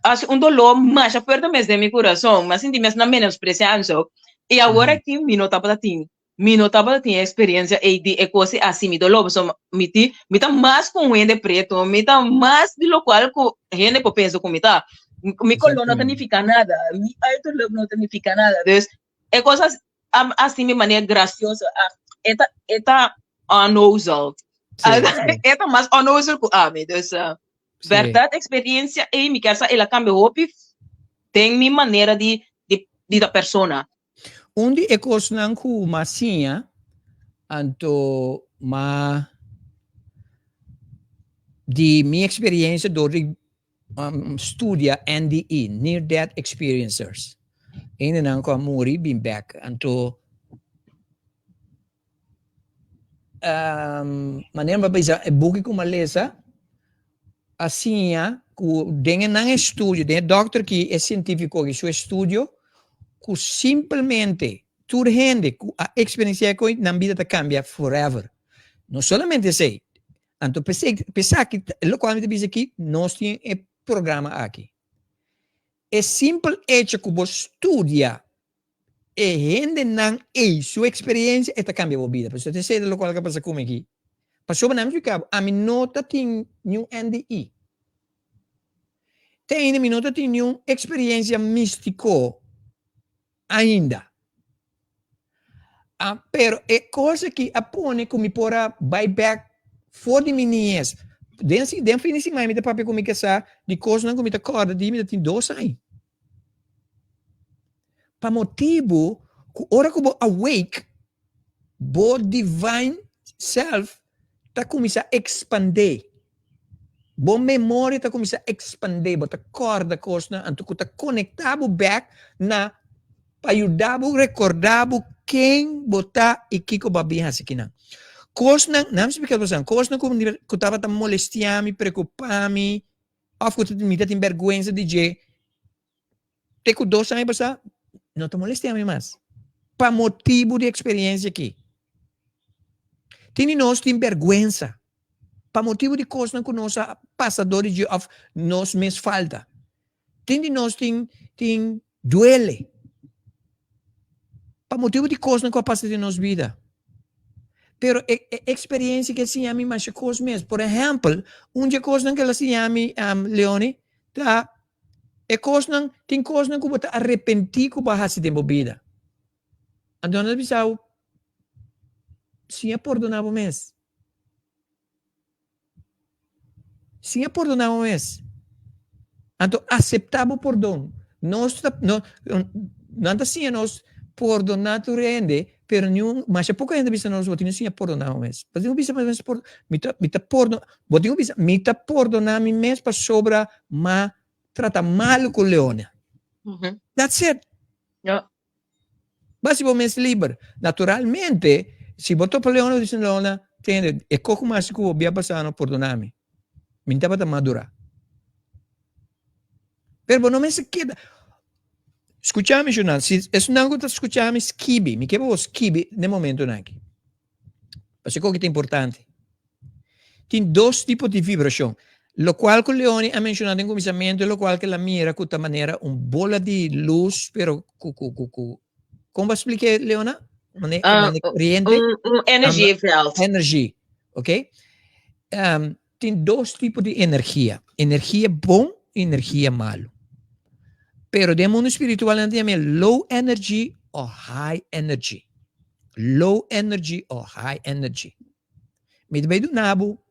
Hasi un doló masha fuerte mes den mi kurason. Mi a sinti mes na menospresiá anso. I awor aki mi no tabata tin, mi no tabata tin e eksperensia ei di e kos ei hasi mi doló. Pasobra mi tin, mi ta mas ku un hende pretu, mi ta mas di lokual ku hende por pensa ku mi ta. Mi koló no ta nifiká nada, mi uiterlijk no ta nifiká nada. Dus e kos a hasi mi manera grasioso. E ta, e ta onnozel. E ta mas onnozel ku ami. Dus. Sí. Bèrdat eksperensia ei mi kier sa el a kambia hopi. Den mi manera di di di ta persona. Un di e kosnan ku m'a siña anto m'a di mi eksperiencia dor di studia NDE, Near Death Experiencers, hendenan ku a muri bin bek anto Manera mi a bisa e buki ku mi a lesa a siña ku den e nan estudio, den e dòkter ki e sientífiko ki su estudio ku simpelmente tur hende ku a eksperensiá e kos nan bida ta kambia forever. No solamente esei, anto p'esei p'esaki lokual mi ta bisa aki nos tin e programa aki. E simpel echo ku bo studia E hendenan ei su experiencia e ta cambia bo bida. Pasobra esei ta locual cu a pasa cu mi aki. Pasobra nan explica bo, ami no ta tin niun NDE. Te ainda mi no ta tin niun experiencia mistico ainda. Pero e cos aki a pone cu mi por a bay bek for di mi niñez. Den den fin di siman mi ta papia cu mi casa di cosnan cu mi ta corda di mi ta tin dos aña. Pa motibu ku ora ku bo awake, bo divine self ta kuminsá ekspandé. Bo memoria ta kuminsá ekspandé, bo ta kòrda kosnan anto ku ta konektá bo bèk na pa yuda bo rekordá bo ken bo ta i kiko bo a bin hasi kinan. Kosnan, nan mi splika boso, kosnan ku tabata molestiá mi, preokupá mi, Of ku mi ta tin bèrgwensa di dje te ku dos aña pasá, no ta molestia mi mas. Pa motibu di eksperensia aki. Tin di nos tin bèrgwensa pa motibu di kosnan ku nos a pasa dor di dje òf nos mes falta. Tin di nos tin tin duele pa motibu di kosnan ku a pasa den nos bida. Pero e e eksperensia ke a siña mi masha kos mes. Por ehèmpel, un di e kosnan ke el a siña mi, Leoni, ta e kosnan, tin kosnan ku bo ta arepentí ku bo a hasi den bo bida. Anto nan ta bisa bo, siña pordoná bo mes. Siña pordoná bo mes. Anto aseptá bo pordon. Nos ta, no, nan ta siña nos pordoná tur hende, pero niun, masha poko hende ta bisa nos bo tin ku siña pordoná bo mes. Bo tin ku bisa bo mes, mi ta, mi ta pordo, bo tin ku bisa, mi ta pordoná mi mes pasobra m'a trata malu ku Leona. That's it. Basi bo mes liber. Naturalmente, si bo topa Leona, bo dici, Leona, tende, e kos ku mi hasi ku bo bia pasá no, pordona mi. Mi no tabata madurá. Pero bo no mester keda. Skucha mi, shunal. Si esunnan ku ta skucha mi skibi, mi ke pa bo skibi den momentunan aki. Pasobra koki ta importante. Tin dos tipo di vibrashon. Lokual ku Leoni a menshoná den kuminsamentu, lokual ku el a mira ku ta manera un bola di lus, pero ku ku ku ku kon bo a splik'é, Leona? Mane mane koriente? Un un energieveld. Energie, ok. Tin dos tipo di energia, energia bon i energia malu. Pero den mundu spiritual nan ta yam'é low energy o high energy. Low energy o high energy. Mi ta bai duna bo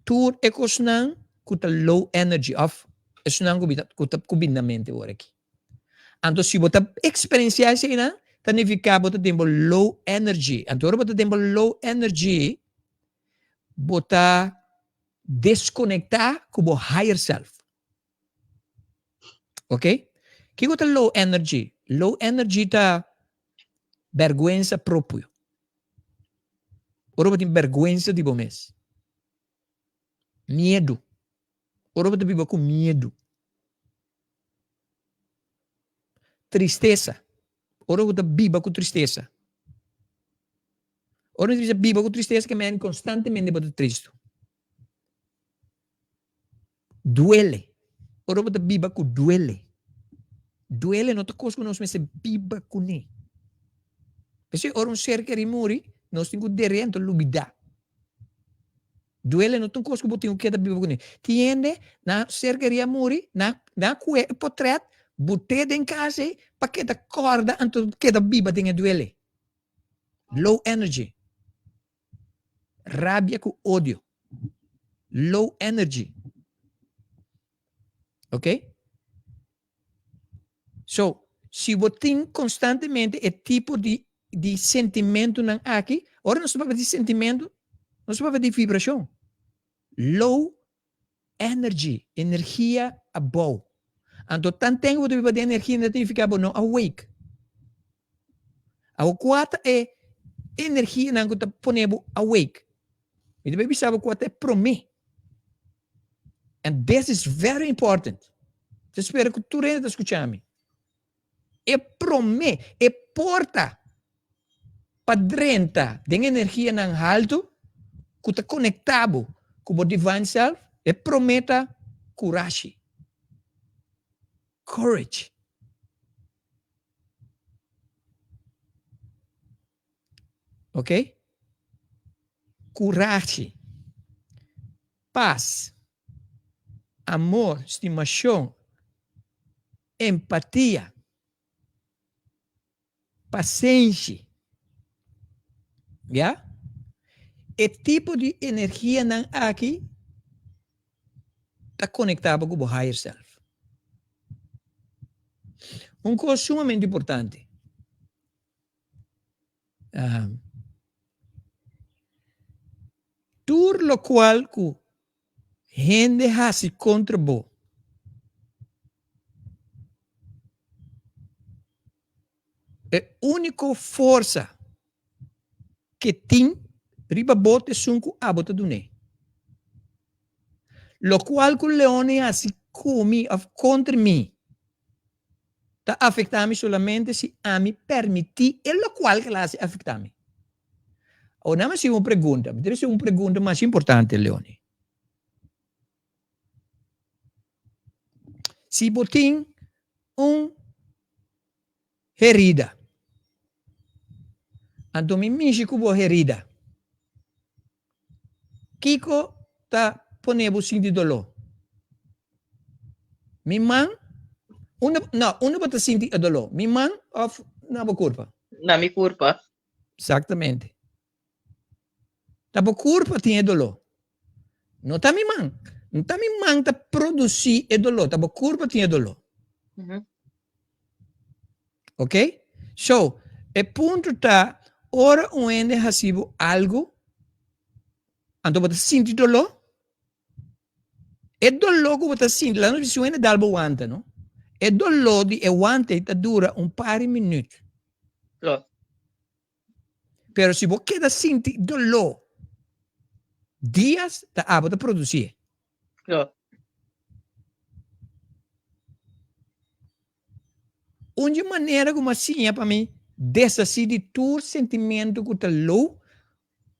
tur e kosnan ku ta low energy òf esunnan ku ta ku ta ku bini na mente ora aki. Anto si bo ta eksperensiá eseinan ta nifiká bo ta den bo low energy. Anto ora bo ta den bo low energy bo ta deskonektá ku bo higher self. Ok? Kiko ta low energy? Low energy ta bèrgwensa propio. Ora bo tin bèrgwensa di bo mes. Miedu. Ora bo ta biba ku miedu. Tristesa. Ora bo ta biba ku tristesa. Ora bo ta bisa biba ku tristesa ke men konstantemente bo ta tristu. Duele. Ora bo ta biba ku duele. Duele no ta kos ku nos mester biba kuné. P'esei ora un ser keri muri, nos tin ku der'é anto lubidá. Duele no ta un kos ku bo tin ku keda biba kuné. Tin hende nan ser keri a muri, nan nan a kue e potrèt, bot'é den kas ei pa keda kòrda anto keda biba den e duele. Low energy. Rabia ku odio. Low energy. Ok? So, si bo tin konstantemente e tipo di di sentimentunan aki, ora nos ta papia di sentimentu, nos ta papia di vibrashon. Low energy, energia abou. Anto tanten ku bo ta biba den energia no ta nifiká bo no awake. Awor kua ta e energianan ku ta pone bo awake? Mi ta bai bisa bo kua ta e promé. And this is very important. Ta spera ku tur hende ta skucha mi. E promé, e porta pa drenta den energianan haltu ku ta konektá bo ku bo divine self, e promé ta kurashi, courage. Ok? Kurashi, pas, amor, stimashon, empatia, pasenshi. Ya? E tipo di energianan aki ta konektá bo ku bo higher self. Un kos sumamente importante. Tur lokual ku hende hasi kontra bo, e úniko forsa ke tin riba bo ta esun ku abo ta dun'é. Lokual ku Leoni hasi ku mi òf kontra mi ta afektá mi solamente si ami permití e lokual ku el a hasi afektá mi. Awor nan a hasi un pregunta, mi ta hasi un pregunta mas importante, Leoni. Si bo tin un herida, anto mi mishi ku bo herida, Kiko ta pone bo sinti doló? Mi man? Unda, no, unda bo ta sinti e doló? Mi man òf na bo kurpa? Na mi kurpa. Exactamente. Ta bo kurpa tin e doló. No ta mi man. No ta mi man ta produsí e doló, ta bo kurpa tin e doló. Ok? So, e punto ta, ora un hende hasi bo algu, anto bo ta sinti doló. E doló ku bo ta sinti, laga nos bisa si un hende dal bo wanta, no? E doló di e wanta ei ta dura un par di minüt. Klopt. Pero si bo keda sinti doló dias, ta abo ta produsié. Klopt. Un dje manera ku mi a siña pa mi deshasí di tur sentimentu ku ta lou,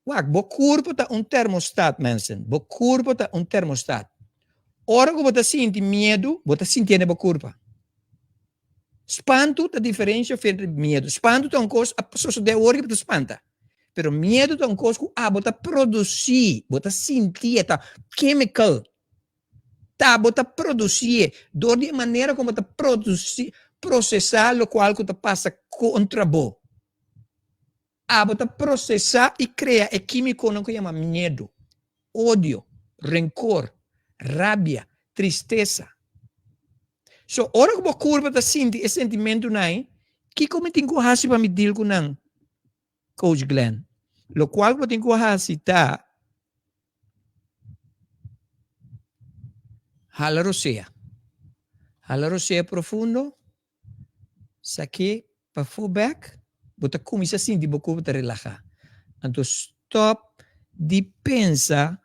wak, bo kurpo ta un termostat, mensen, bo kurpo ta un termostat. Ora ku bo ta sinti miedu, bo ta sintié den bo kurpa. Spantu ta diferensha entre miedu. Spantu ta un kos a sosodé awor ku bo ta spanta. Pero miedu ta un kos ku abo ta produsí, bo ta sintié, ta chemical. Ta bo ta producié dor di e manera como bo ta produci, procesá locual cu ta pasa contra bo. Abo ta procesá y crea e quimiconan cu yama miedo, odio, rencor, rabia, tristesa. So, ora cu bo curpa ta sinti e sentimentonan ei, kico mi tin cu haci pa mi deal cu nan, Coach Glenn? Locual cu bo tin cu haci ta Hala rosea. Hala rosea profundo, sak'é pafó bèk, bo ta kuminsá sinti bo kurpo ta relahá. Anto stòp di pensa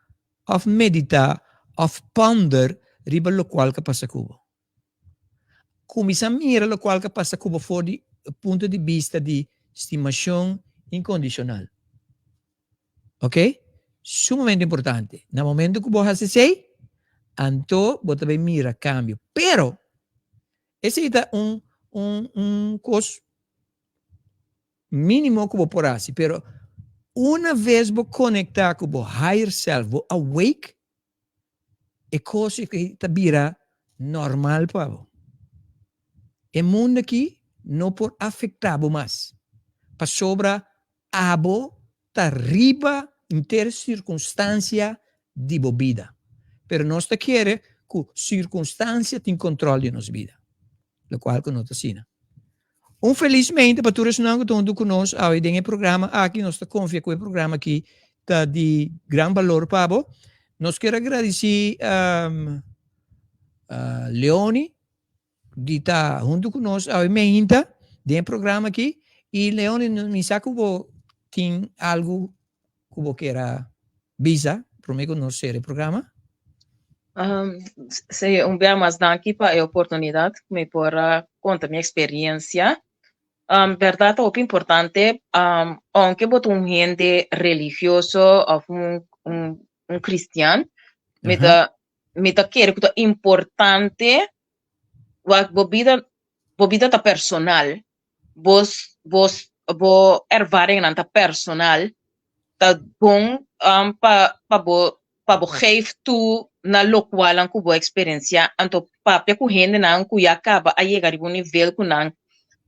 òf meditá òf ponder riba lokual ku a pasa ku bo. Kuminsá mira lokual ku a pasa ku bo for di punto di bista di stimashon inkondishonal. Ok? Sumamente importante. Na momento ku bo hasi esei, anto bo ta bai mira kambio. Pero, esei ta un, un, un kos mínimo ku bo por hasi. Pero, una ves bo konektá ku bo higher self, bo awake, E kos aki ta bira normal pa bo. E mundu aki no por afektá bo mas, pasobra abo ta riba henter sirkunstansia di bo bida. Pero nos ta kere ku sirkunstansia tin kontrol di nos bida. Lokual ku no ta asina. Un felis mente pa tur esnan ku ta huntu ku nos awe den e programa aki. Nos ta konfia ku e programa aki ta di gran balor pa bo. Nos kier a gradisí Leoni di ta huntu ku nos awe meinta den e programa aki. I Leoni, mi sa ku bo tin algu ku bo kier a bisa promé ku nos sera e programa. Sí, un bia mas danki pa e oportunidat ku mi por a konta mi eksperensia. Bèrdat ta hopi importante, ounke bo ta un hende religioso òf un un kristian, mi ta mi ta kere ku ta importante wak bo bida bo bida ta personal, bos bos bo ervaringnan ta personal, ta bon pa pa bo pa bo geef toe na lokualnan ku bo a eksperensiá, anto papia ku hendenan ku ya kaba a yega riba un nivel ku nan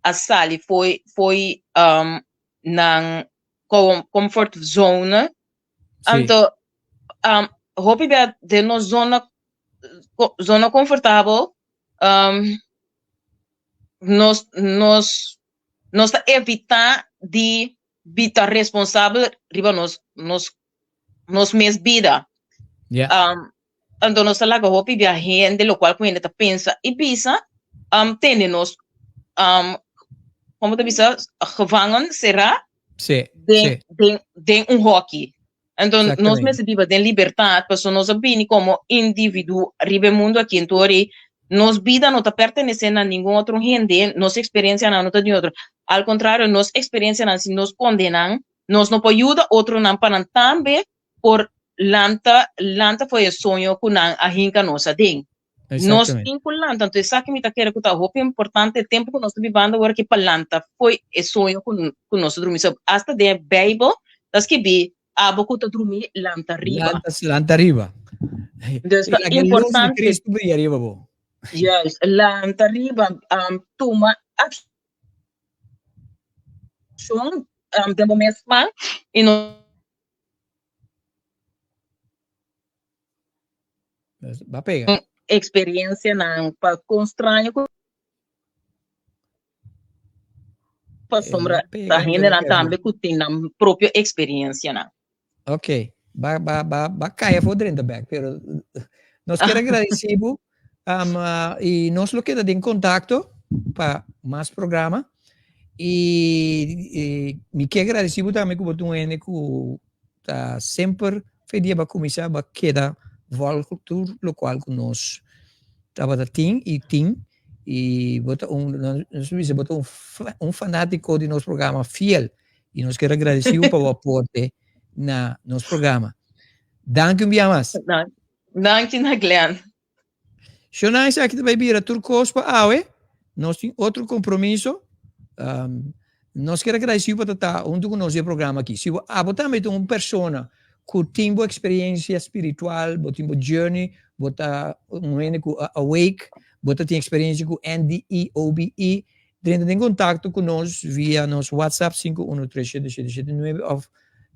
a sali fo'i fo'i nan comfort zone, anto hopi bia den nos zona zona konfortabel nos nos nos ta evitá di bi ta responsabel riba nos nos nos mes bida. Yeah. Anto nos ta laga hopi bia hende lokual ku hende ta pensa i bisa tene nos komo ta bisa gevangen será Sí, den sí. den den un hoki. Anto nos Exactamente. mester biba den libertat pasobra nos a bini komo individu riba e mundu aki enton ori nos bida no ta pertenesé na ningun otro hende, nos eksperensianan no ta di otro. Al kontrario nos eksperensianan si nos skonde nan nos no por yuda otronan pa nan tambe por lanta lanta for e soño ku nan a hinka nos aden. Nos Exactamente. tin ku lanta, anto esaki mi ta kere ku ta hopi importante e tempu ku nos ta bibando awor aki pa lanta fo'i e soño ku ku nos ta drumi. So, asta den e Bijbel ta skibí, abo ku ta drumi, lanta riba. Lanta, lanta riba. Dus I ta laga e lus di importante. Cristo bria riba bo. Juist, lanta riba, tuma akshon den bo mes man i no. Ba pega. Experiencianan pa con straño cu pasobra ta hendenan tambe cu tin nan propio experiencianan. Ok, ba ba ba ba cay afo drenta bek, pero nos kier agradeci bo um, y nos lo keda den contacto pa mas programa y, y mi kier agradeci bo tambe cu bo ta un hende cu Ta semper fe dia ba kuminsá ba keda vòlg tur lokual ku nos tabata tin i tin i bo ta un nos ta bisa bo ta un un fanátiko di nos programa fiel i nos kier agradesí bo pa bo aporte na nos programa. Danki un bia mas. Danki na Glenn. Shona esaki ta bai bira tur kos pa awe. Nos tin otro kompromiso. Um, nos kier agradecido pa ta hunto ku nos e programa aki. Si bo abo tambe ta un persona ku tin bo experiencia spiritual, bo tin bo journey, bo ta un hende ku a awake, bo ta tin experiencia ku NDE, OBE, drenta den kontakto ku nos via nos WhatsApp 5137779 of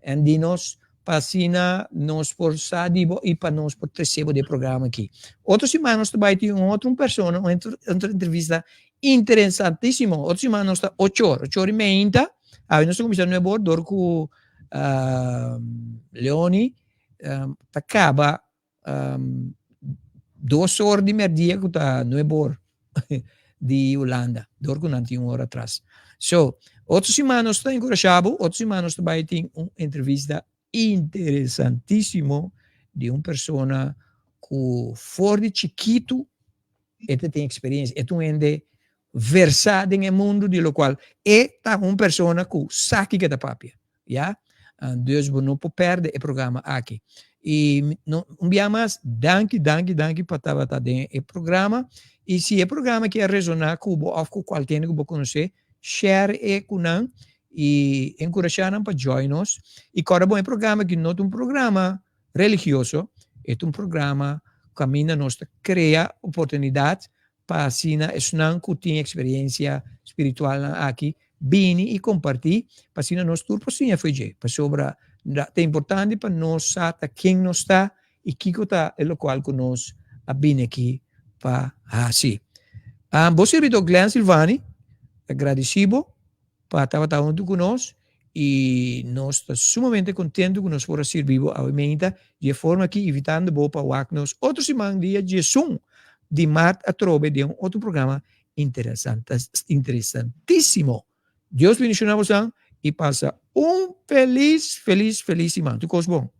ND nos pa asina nos por sa di bo y pa nos por trece bo den programa aki. Otro siman nos ta bay tin un otro un persona, un otro entrevista interesantisimo. Otro siman nos ta ocho or, ocho or y meinta. Awe nos ta cuminsa nuebe or dor cu Leoni ta caba dos or di merdia cu ta nuebe or di Hulanda, dor cu nan tin un ora atras. So, otro siman nos ta enkurashá bo, otro siman nos ta bai tin un entrevista interesantísimo di un persona ku for di chikitu e ta tin eksperensia, e ta un hende versá den e mundu di lokual e ta un persona ku sa kiko e ta papia. Ya, dus bo no por perde e programa aki. Y no, un bia mas, danki, danki, danki pa tabata den e programa. Y si e programa aki a resona ku bo of ku kualkende ku bo konosé, share e ku nan y enkurashá nan pa join nos. Y kòrda bon, e programa aki no ta un programa religioso, e ta un programa kaminda nos ta krea oportunidat pa asina esnan ku tin eksperensia spiritualnan aki bini i kompartí, pa asina nos tur por siña fo'i dje. Pasobra ta importante pa nos sa ta ken nos ta i kiko ta e lokual ku nos a bini aki pa hasi. Bo sirbidó Glenn Silvani ta gradisí bo pa tabata huntu ku nos i nos ta sumamente kontentu ku nos por a sirbi bo awe meinta di e forma aki invitando bo pa wak nos otro siman dia diesun di mart atrobe den un otro programa interesantísimo. Dios bendiciona bosan y pasa un feliz, feliz, feliz siman. Tur cos bon.